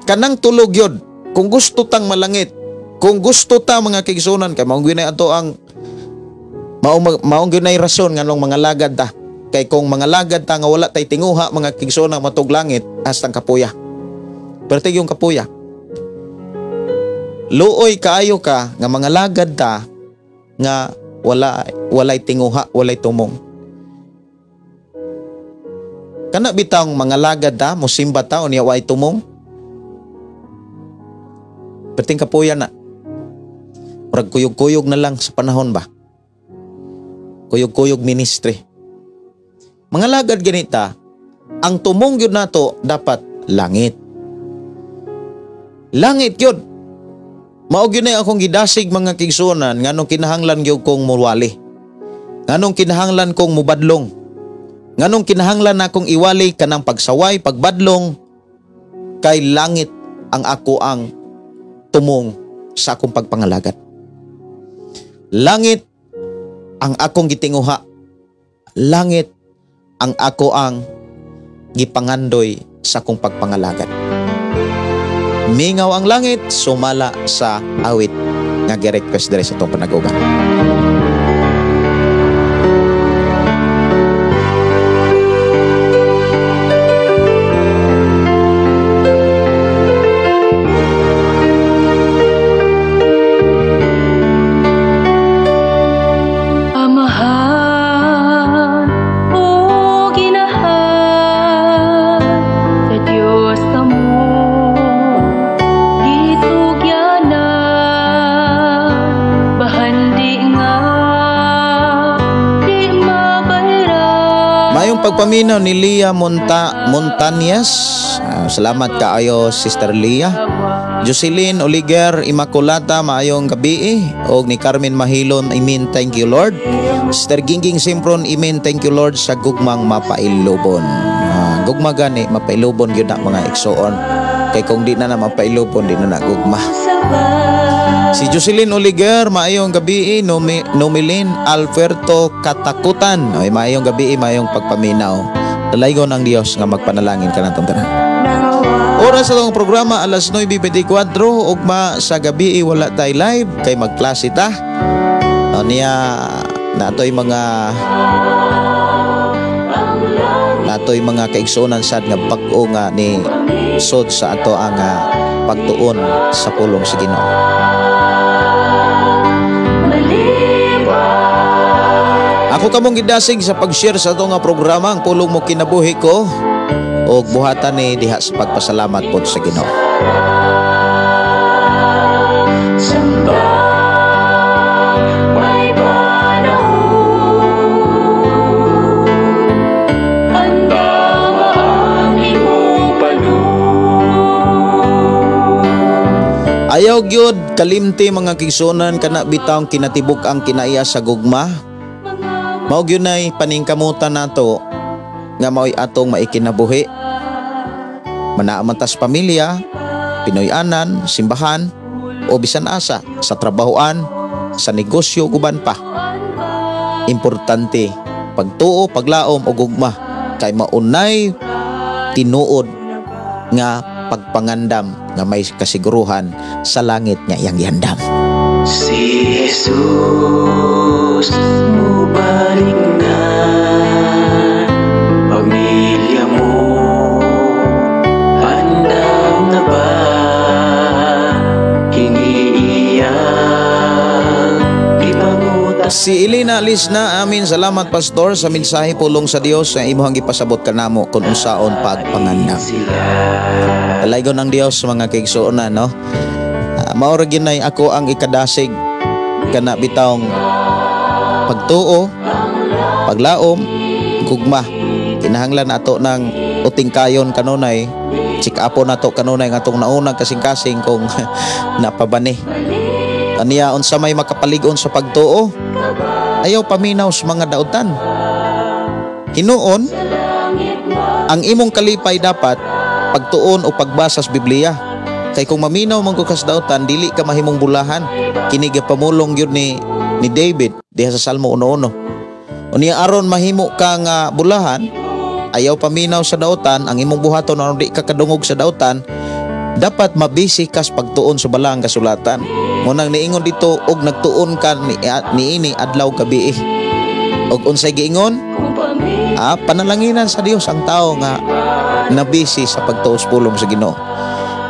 Kanang tulog yun, kung gusto tang malangit, kung gusto ta mga kaigsunan, kay maong gyud ato ang maong gyud rason nganong mga lagad ta. Kay kung mga lagad ta nga wala tay tinguha mga kaigsunan matug langit, hastang kapuya. Pero yung kapuya. Luoy kaayo ka nga mga lagad ta nga walay tinguha, walay tumong. Kana bitang mga lagad ta, musimba ta unya way tumong. Perting kapuya na. Murag kuyog-kuyog na lang sa panahon ba? Kuyog-kuyog ministry. Mga lagad ganita, ang tumong gyud nato dapat langit. Langit gyud. Mao gyud na akong gidasig mga kigsunan nganong kinahanglan gyud kong muwali. Nganong kinahanglan kong mubadlong. Nganong kinahanglan nakong iwali kanang pagsaway, pagbadlong, kay langit ang ako ang tumong sa akong pagpangalagad. Langit ang akong gitinguha. Langit ang ako ang gipangandoy sa akong pagpangalagad. Mingaw ang langit, sumala sa awit nga gi-request diri sa atong panaguban. Amahan o ginahan sa Dios kamo gitugyanan, bahandi nga di mabayran. Mayong pagpaminaw ni Lia Montañez. Salamat kaayo, Sister Lia. Jocelyn Oliger Immaculata, maayong gabi. Og ni Carmen Mahilon, amen, thank you Lord. Sister Gingging Simpron, amen, thank you Lord sa gugmang mapailubon. Gugma gani mapailubon gyud na mga igsoon. Kay kung di na na mapailubon, di na na gugma. Si Jocelyn Oliger, maayong gabi. Nomilin Alberto Katakutan, ay maayong gabi, maayong pagpaminaw. Dalaygon ang Dios nga magpanalangin kanatong tanan. Oras sa atong programa alas 9:24, ugma sa gabi wala tay live kay magklase ta. Niya natoy mga kaigsuonan sad nga bag-o nga ni sod sa ato ang pagtuon sa pulong sa Ginoo. Ako kamong gidasig sa pag-share sa ato nga programa ang pulong mo kinabuhi ko og buhatan ni diha sa pagpasalamat pod sa Ginoo. Ayaw gyud kalimti mga kigsunan kana bitawng kinatibuk ang kinaiya sa gugma. Mao gyud nay paningkamutan nato nga maoy atong maikinabuhi. Manaaman tas pamilya, Pinoy-anan, simbahan o bisan asa sa trabahoan, sa negosyo guban pa. Importante pagtuo, paglaom o gugma kay maunay tinuod nga pagpangandam nga may kasiguruhan sa langit nga iyang gihandam. Si Jesus mubalik na, pamilya mo andam na ba? Kini iyang ipangutan. Si Elena Lisna, amin salamat pastor sa mensahe pulong sa Dios nga imong gipasabot kanamo kung unsaon pagpangandam. Dalaygon ang Dios mga kaigsuonan, no? Mao ra gyud nay ako ang ikadasig kana bitawng pagtuo, paglaom, gugma. Kinahanglan nato ng uting kayon kanunay, check upon nato kanunay nga atong naunang kasing-kasing kung napabani. Aniya unsa may makapalig-on sa pagtuo? Ayaw paminaw sa mga dautan. Hinuon, ang imong kalipay dapat pagtuon o pagbasa sa Biblia. Kay kung maminaw man ko kas dautan, dili ka mahimong bulahan. Kini gipamulong gyud ni David diha sa Salmo 1:1. Unya aron mahimo ka nga bulahan, ayaw paminaw sa dautan, ang imong buhaton aron di ka kadungog sa dautan, dapat mabisi kas pagtuon sa balaang kasulatan. Munang niingon dito og nagtuon ka niini adlaw gabi. Og unsay giingon? Panalanginan sa Dios ang tao nga nabisi sa pagtuos pulong sa Ginoo.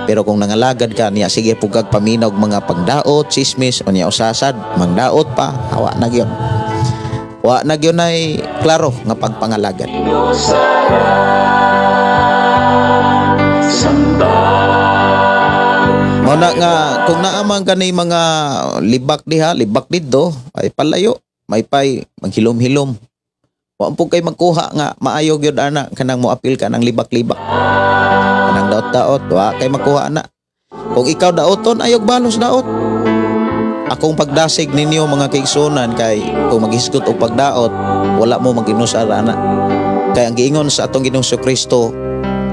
Pero kung nangalagad ka niya, sige pugag paminaw mga pagdaot, chismis, o niya usasad, mangdaot pa, hawa na gyud. Wa na gyud ay klaro nga pagpangalagad. Mao na nga kung naamang kani mga libak diha, libak didto, ay palayo, may pay maghilom-hilom. Wa po kay magkuha nga maayo gyud ana kanang moapil ka ng libak-libak. Kanang daot-daot, wa kay magkuha ana. Kung ikaw daoton, ayog balos daot. Akong pagdasig ninyo mga kaigsunan kay kung maghisgot og pagdaot, wala mo maginusar ana. Kay ang giingon sa atong Ginoong Kristo,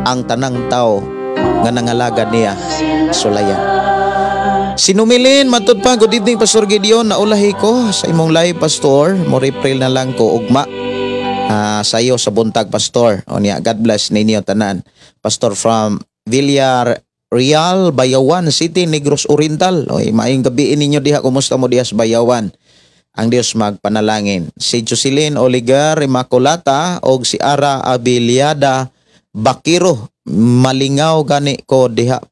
ang tanang tao nga nangalagad niya sulayan. Sinumilin, matud pa, good evening Pastor Gideon, naulahi ko sa imong live Pastor, mo repril na lang ko ugma. Sayo sa buntag, Pastor. O niya, God bless ninyo tanan. Pastor from Villar Real, Bayawan City, Negros Oriental. Oy, maayong gabi ninyo diha. Kumusta mo diha sa Bayawan? Ang Dios magpanalangin. Si Jocelyn Oligar Immaculata og si Ara Abiliada Bakiro, malingaw gani ko diha,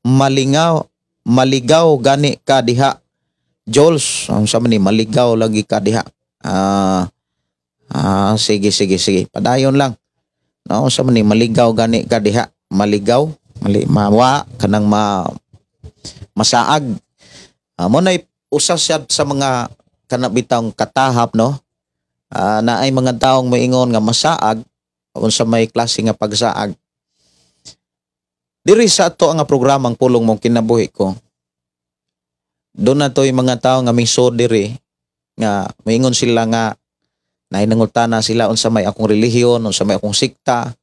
malingaw, maligaw gani ka diha. Jols, ang sa man ni maligaw lagi ka diha. Sige, sige, sige. Padayon lang. No, sa man ni maligaw gani ka diha. Maligaw, mali mawa kanang ma masaag. Mo na usa siya sa mga kanabitang katahap, no. Na ay mga taong moingon nga masaag, unsa may klase nga pagsaag. Diri sa ato ang programang Pulong Mong Kinabuhi Ko. Doon na to'y mga tao nga miso diri nga moingon sila nga nahinangutana sila unsa may akong relihiyon, unsa may akong sikta.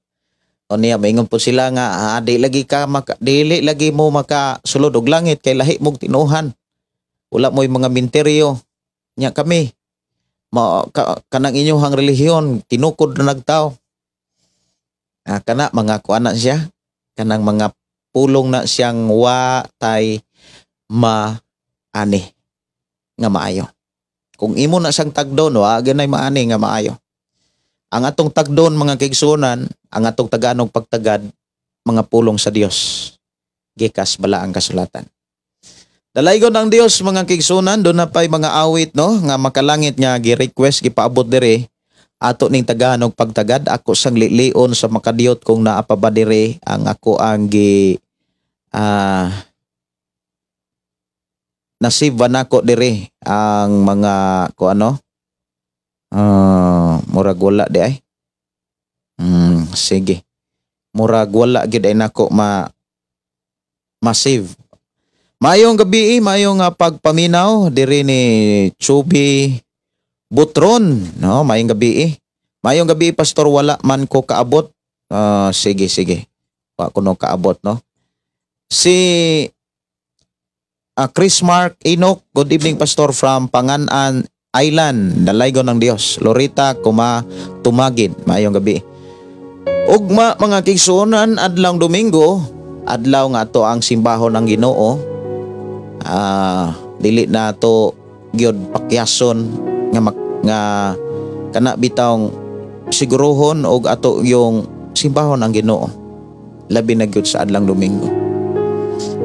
O niya moingon po sila nga di lagi ka maka, dili lagi mo makasulod og langit kay lahi mog tinuhan. Wala mo'y mga minteryo. Nya kami kanang inyohang relihiyon tinukod na nagtao. Kana mga kuan na siya, kanang mga pulong na siyang wa tay ma ani nga maayo. Kung imo na siyang tagdon, wa ganay maani nga maayo. Ang atong tagdon, mga kaigsuonan, ang atong taganog pagtagad, mga pulong sa Dios. Gikas bala ang kasulatan. Dalaygon ang Dios, mga kaigsuonan, doon na pa'y mga awit, no, nga makalangit nga gi-request, gipaabot diri ato ning taganog pagtagad. Ako sang lilion sa makadiyot kung naa pa ba diri ang ako ang gi nasave ba nako diri ang mga ko ano, murag wala di ay. Sige, murag wala gid ay nako ma ma-save. Maayong gabi, maayong pagpaminaw diri ni Chubi Butron, no? Maayong gabi. Maayong gabi, Pastor, wala man ko kaabot. Sige, sige. Wa ko no kaabot, no. Si Chris Mark Enoch, good evening, Pastor, from Panganan Island, dalaygon ng Dios. Lorita Kuma Tumagin, maayong gabi. Ugma, mga kaigsuonan, adlaw Domingo, adlaw nga ato ang simbahon ng Ginoo. Dili na to gyud pakyason nga nga kana bitawng siguruhon og ato yung simbahon ang Ginoo, labi na gyud sa adlang Domingo.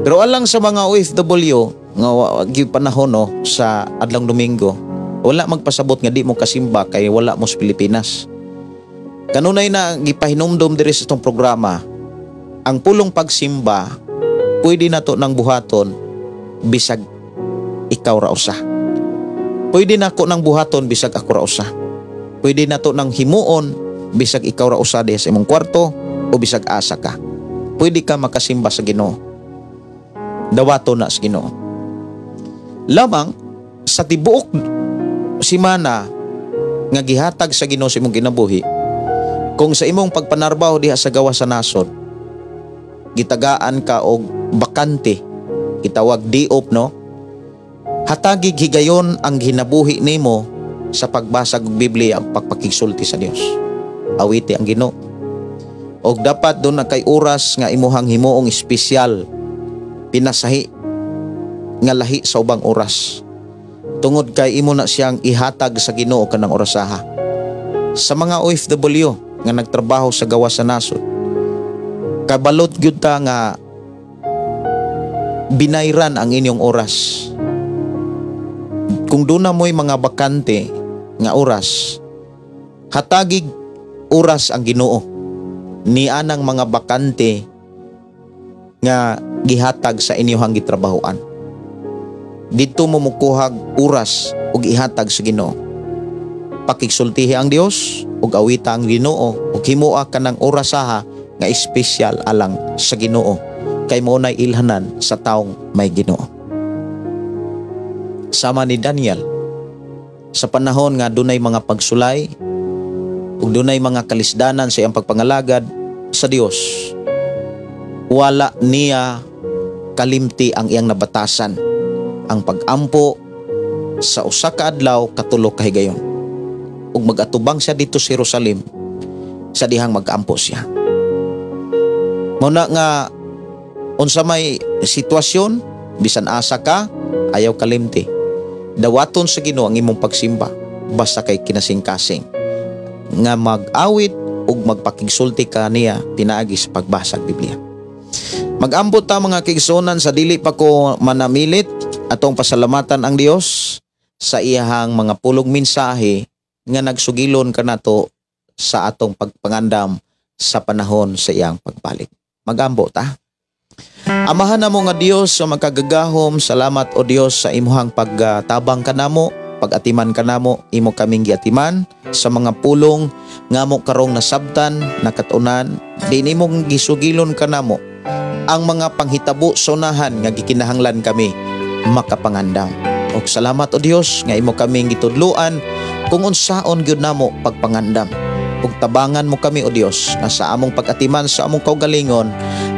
Pero alang sa mga OFW nga gyud panahon, no, sa adlang Domingo, wala magpasabot nga di mo kasimba kay wala mo sa Pilipinas. Kanunay na gipahinumdom diri sa itong programa, ang pulong pagsimba pwede na to nang buhaton bisag ikaw ra usa. Pwede na ko nang buhaton bisag ako ra usa. Pwede na to nang himuon bisag ikaw ra usa diha sa imong kwarto o bisag asa ka. Pwede ka makasimba sa Ginoo. Dawato na sa Ginoo. Lamang sa tibuok simana nga gihatag sa Ginoo sa imong kinabuhi, kung sa imong pagpanarbaho diha sa gawas sa nasod, gitagaan ka og bakante, gitawag day off, no? Hatagig higayon ang ginabuhi nimo sa pagbasa og Biblia ug pagpakigsulti sa Dios. Awiti ang Ginoo. Og dapat doon na kay oras nga imuhang himuong espesyal, pinasahi nga lahi sa ubang oras. Tungod kay imo na siyang ihatag sa Ginoo kanang orasaha. Sa mga OFW nga nagtrabaho sa gawas sa nasod, kabalot gyud ta nga binayran ang inyong oras. Kung doon na mo'y mga bakante nga oras, hatagig oras ang Ginoo ni anang mga bakante nga gihatag sa inyong gitrabahoan. Dito mo mukuhag oras ug ihatag sa Ginoo. Pakigsultihi ang Dios ug awita ang Ginoo ug himoa ka ng orasaha nga espesyal alang sa Ginoo, kay mo nay ilhanan sa taong may Ginoo. Sama ni Daniel, sa panahon nga dunay mga pagsulay ug dunay mga kalisdanan sa iyang pagpangalagad sa Dios, wala niya kalimti ang iyang nabatasan, ang pag-ampo sa usa ka adlaw katulo ka higayon. ug magatubang siya dito sa Jerusalem sa dihang mag-ampo siya. Mao na nga unsa may sitwasyon, bisan asa ka, ayaw kalimti. Dawaton sa Ginoo ang imong pagsimba basta kay kinasingkasing nga mag-awit ug magpakigsulti ka niya pinaagi sa pagbasa og Biblia. Mag-ambot ta, mga kaigsuonan, sa dili pa ko manamilit, atong pasalamatan ang Dios sa iyahang mga pulong mensahe nga nagsugilon kanato sa atong pagpangandam sa panahon sa iyang pagbalik. Magambo ta. Amahan namo nga Dios sa makagagahom, salamat o Dios sa imuhang pagtabang kanamo, pag-atiman kanamo, imo kaming giatiman sa mga pulong nga amo karong nasabtan, nakatunan, di nimong gisugilon kanamo ang mga panghitabo sa unahan nga gikinahanglan kami makapangandam. Og salamat o Dios nga imo kaming gitudluan kung unsaon gyud namo pagpangandam. Ug tabangan mo kami, o Dios, nga sa among pag-atiman sa among kaugalingon,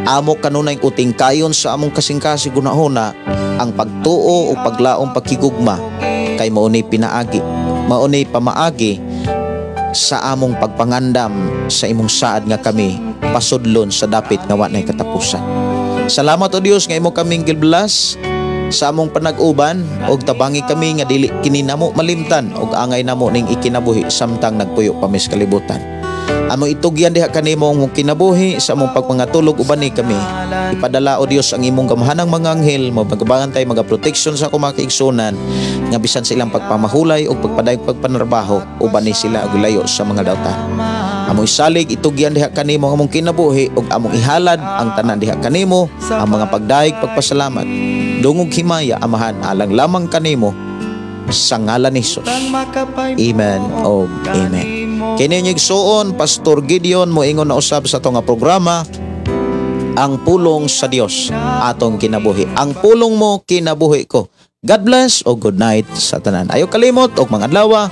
amo kanunay uting kayon sa among kasing-kasing gunahuna ang pagtuo o paglaom, pagkigugma, kay mao ni pinaagi, mao ni pamaagi sa among pagpangandam sa imong saad nga kami pasudlon sa dapit nga wa nay katapusan. Salamat o Dios nga imo kaming gi-bless sa among panag-uban og tabangi kami nga dili kini namo malimtan og angay namo ning ikinabuhi samtang nagpuyo pa mi sa kalibutan. Amo itugyan diha kanimo ang kinabuhi sa among pagpangatulog uban ni kami. Ipadala, o Dios, ang imong gamhanang mga anghel mo pagabantay, mga protection sa akong mga kaigsunan nga bisan sa ilang pagpamahulay o pagpadayag pagpanarbaho, uban ni sila og layo sa mga dautan. Amo isalig, itugyan diha kanimo ang among kinabuhi ug among ihalad ang tanan diha kanimo, ang mga pagdayeg, pagpasalamat. Dungog, himaya, Amahan, alang lamang kanimo sa ngalan ni Jesus. Amen o amen. Kini igsuon, Pastor Gideon, moingon na usab sa atong nga programa, Ang Pulong sa Dios Atong Kinabuhi. Ang pulong mo, kinabuhi ko. God bless o good night sa tanan. Ayo kalimot og mga adlaw,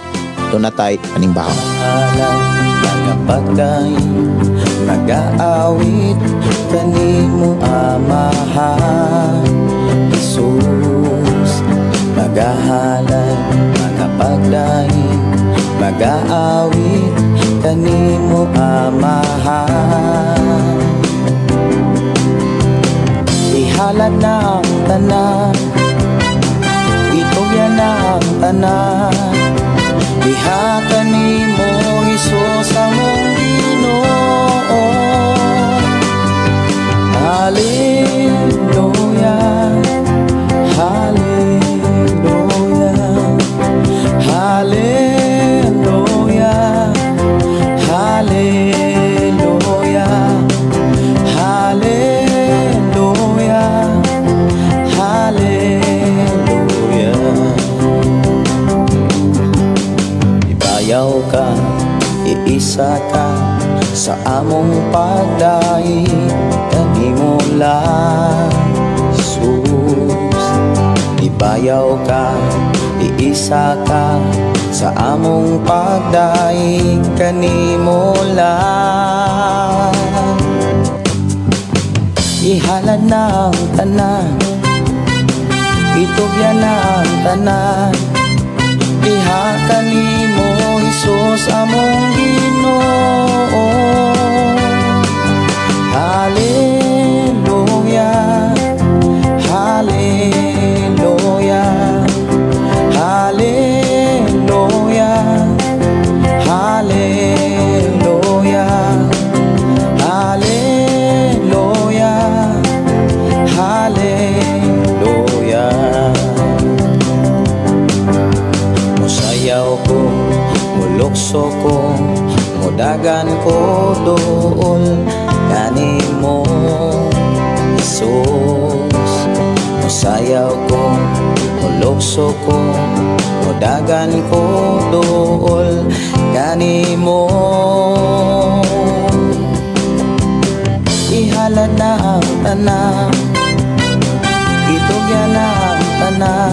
duna tay panimbahon. Mga nagaawit kanimo, Amahan Jesus, magahalad, magapagdaig, magaawit kanimo, Amahan. Ihalad na ang tanan, itugyan na ang tanan diha kanimo, Hesus among Ginoo. Hallelujah, Hallelujah, Hallelujah, Hallelujah, Hallelujah, Hallelujah. Ibayaw ka, iisa ka sa among pagdaig kanimo lang, Jesus. Ibayaw ka, iisa ka sa among pagdaig kanimo lang. Ihalad na ang tanan, itugyan na ang tanan diha kanimo, Hesus among Ginoo. Hallelujah, Hallelujah, Hallelujah, Hallelujah, Hallelujah, Hallelujah. Musayaw ko, mulukso ko, mudagan ko duol kanimo, Jesus. Musayaw ko, mulukso ko, mudagan ko duol kanimo. Ihalad na ang tanan, itugyan na ang tanan.